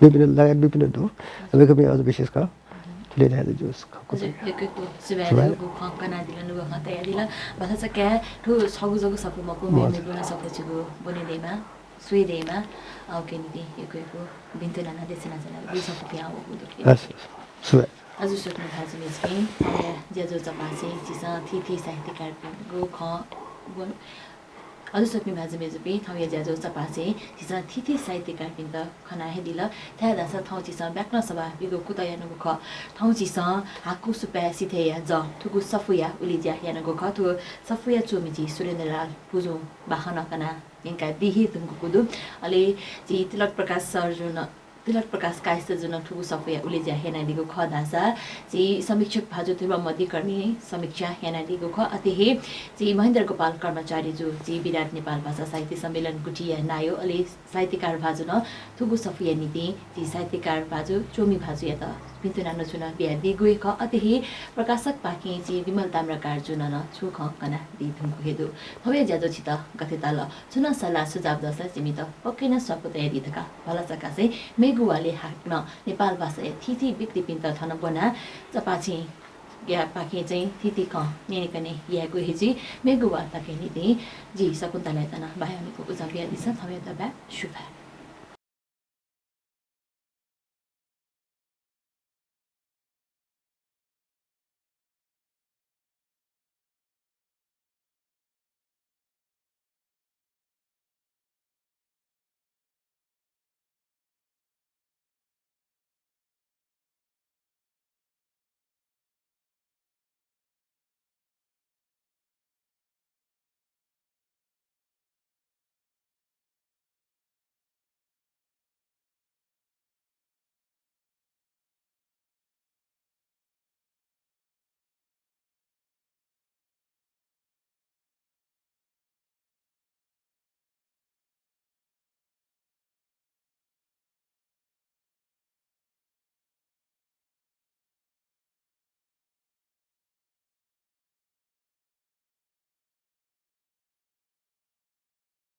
विभिन्न लगायत विभिन्न दु, वय्कःपिं अझ विशेष खः। थुलि धयादी जु, खः। हजुर, यक्व यक्व सुभाय्। सुभाय्। नुगः खँ कनादिल, नुगः खँ तयादिल। भलसा काय्, थ्व छगू जक सफू मखु, हजुर। मेमेगु नं सफू छिगु ब्वने दयेमा। स्वये दयेमा, अ, उकिया निंतिं यक्व यक्व भिंतुना नं देछानाच्वना, गुगु सफू पिहां वःगु दु। हस्, हस्। सुभाय्। हजुर, स्वकुमि भाजु मेजुपिं, थौंया ज्याझ्वः चपासय् झीसं थीथी साहित्यकारपिनिगु खँ ब्वन-, हजुर, स्वकुमि भाजु मेजुपिं, थौंया ज्याझ्वः चपासय् झीसं थीथी साहित्यकारपिन्त खना हे दिल। छाय्धाःसा थौं झीसं ब्याकनं सभाः बीगु कुतः यानागु खः। थौं झीसं हाकु सुपाँय् सिथय्या जः थुगु सफूया उलेज्या यानागु खः। थुगु सफूया च्वमि झी सुरेन्द्रलाल भुजुं बाखनं कना न्यंकादी हे धुंकूगु दु। अले झी तिलक प्रकाश सर जुं नं, तिलक प्रकाश कायस्थ जुं नं थुगु सफूया उलेज्या यानादीगु खः धाःसा झी समीक्षक भाजु ध्रुव मधिकर्मीं समीक्षा यानादीगु खः। अथे हे झी महेन्द्र गोपाल कर्माचार्य जु, झी विराट नेपाल भाषा साहित्य सम्मेलन गुठीया नायः, अले साहित्यकार भाजुं नं थुगु सफूया निंतिं झी साहित्यकार भाजु, च्वमि भाजुयात भिंतुना नं छुं नं बियादीगु हे खः। अथे हे प्रकाशकपाखें झी विमल ताम्राकार जुं नं छुं खँ कनादी धुंकू हे दु। थौंया ज्याझ्वः छितः गथे ताल? छुं नं सल्लाह सुझाव दःसा जिमित पक्कै नं स्वापू तयादी धकाः भलसा कासें मेगु वालय् हाकनं नेपाल भाषाया थीथी व्यक्तिपिन्त थन ब्वनाः चपाछिंया पाखें चाहिँ थीथी खँ न्यनेकने यायेगु हे जुइ। मेगु वालपाखें निंतिं जि शकुन्तलायात नं बायानिगु उजं बियादिसँ। थौंयात बाय्, सुभाय्।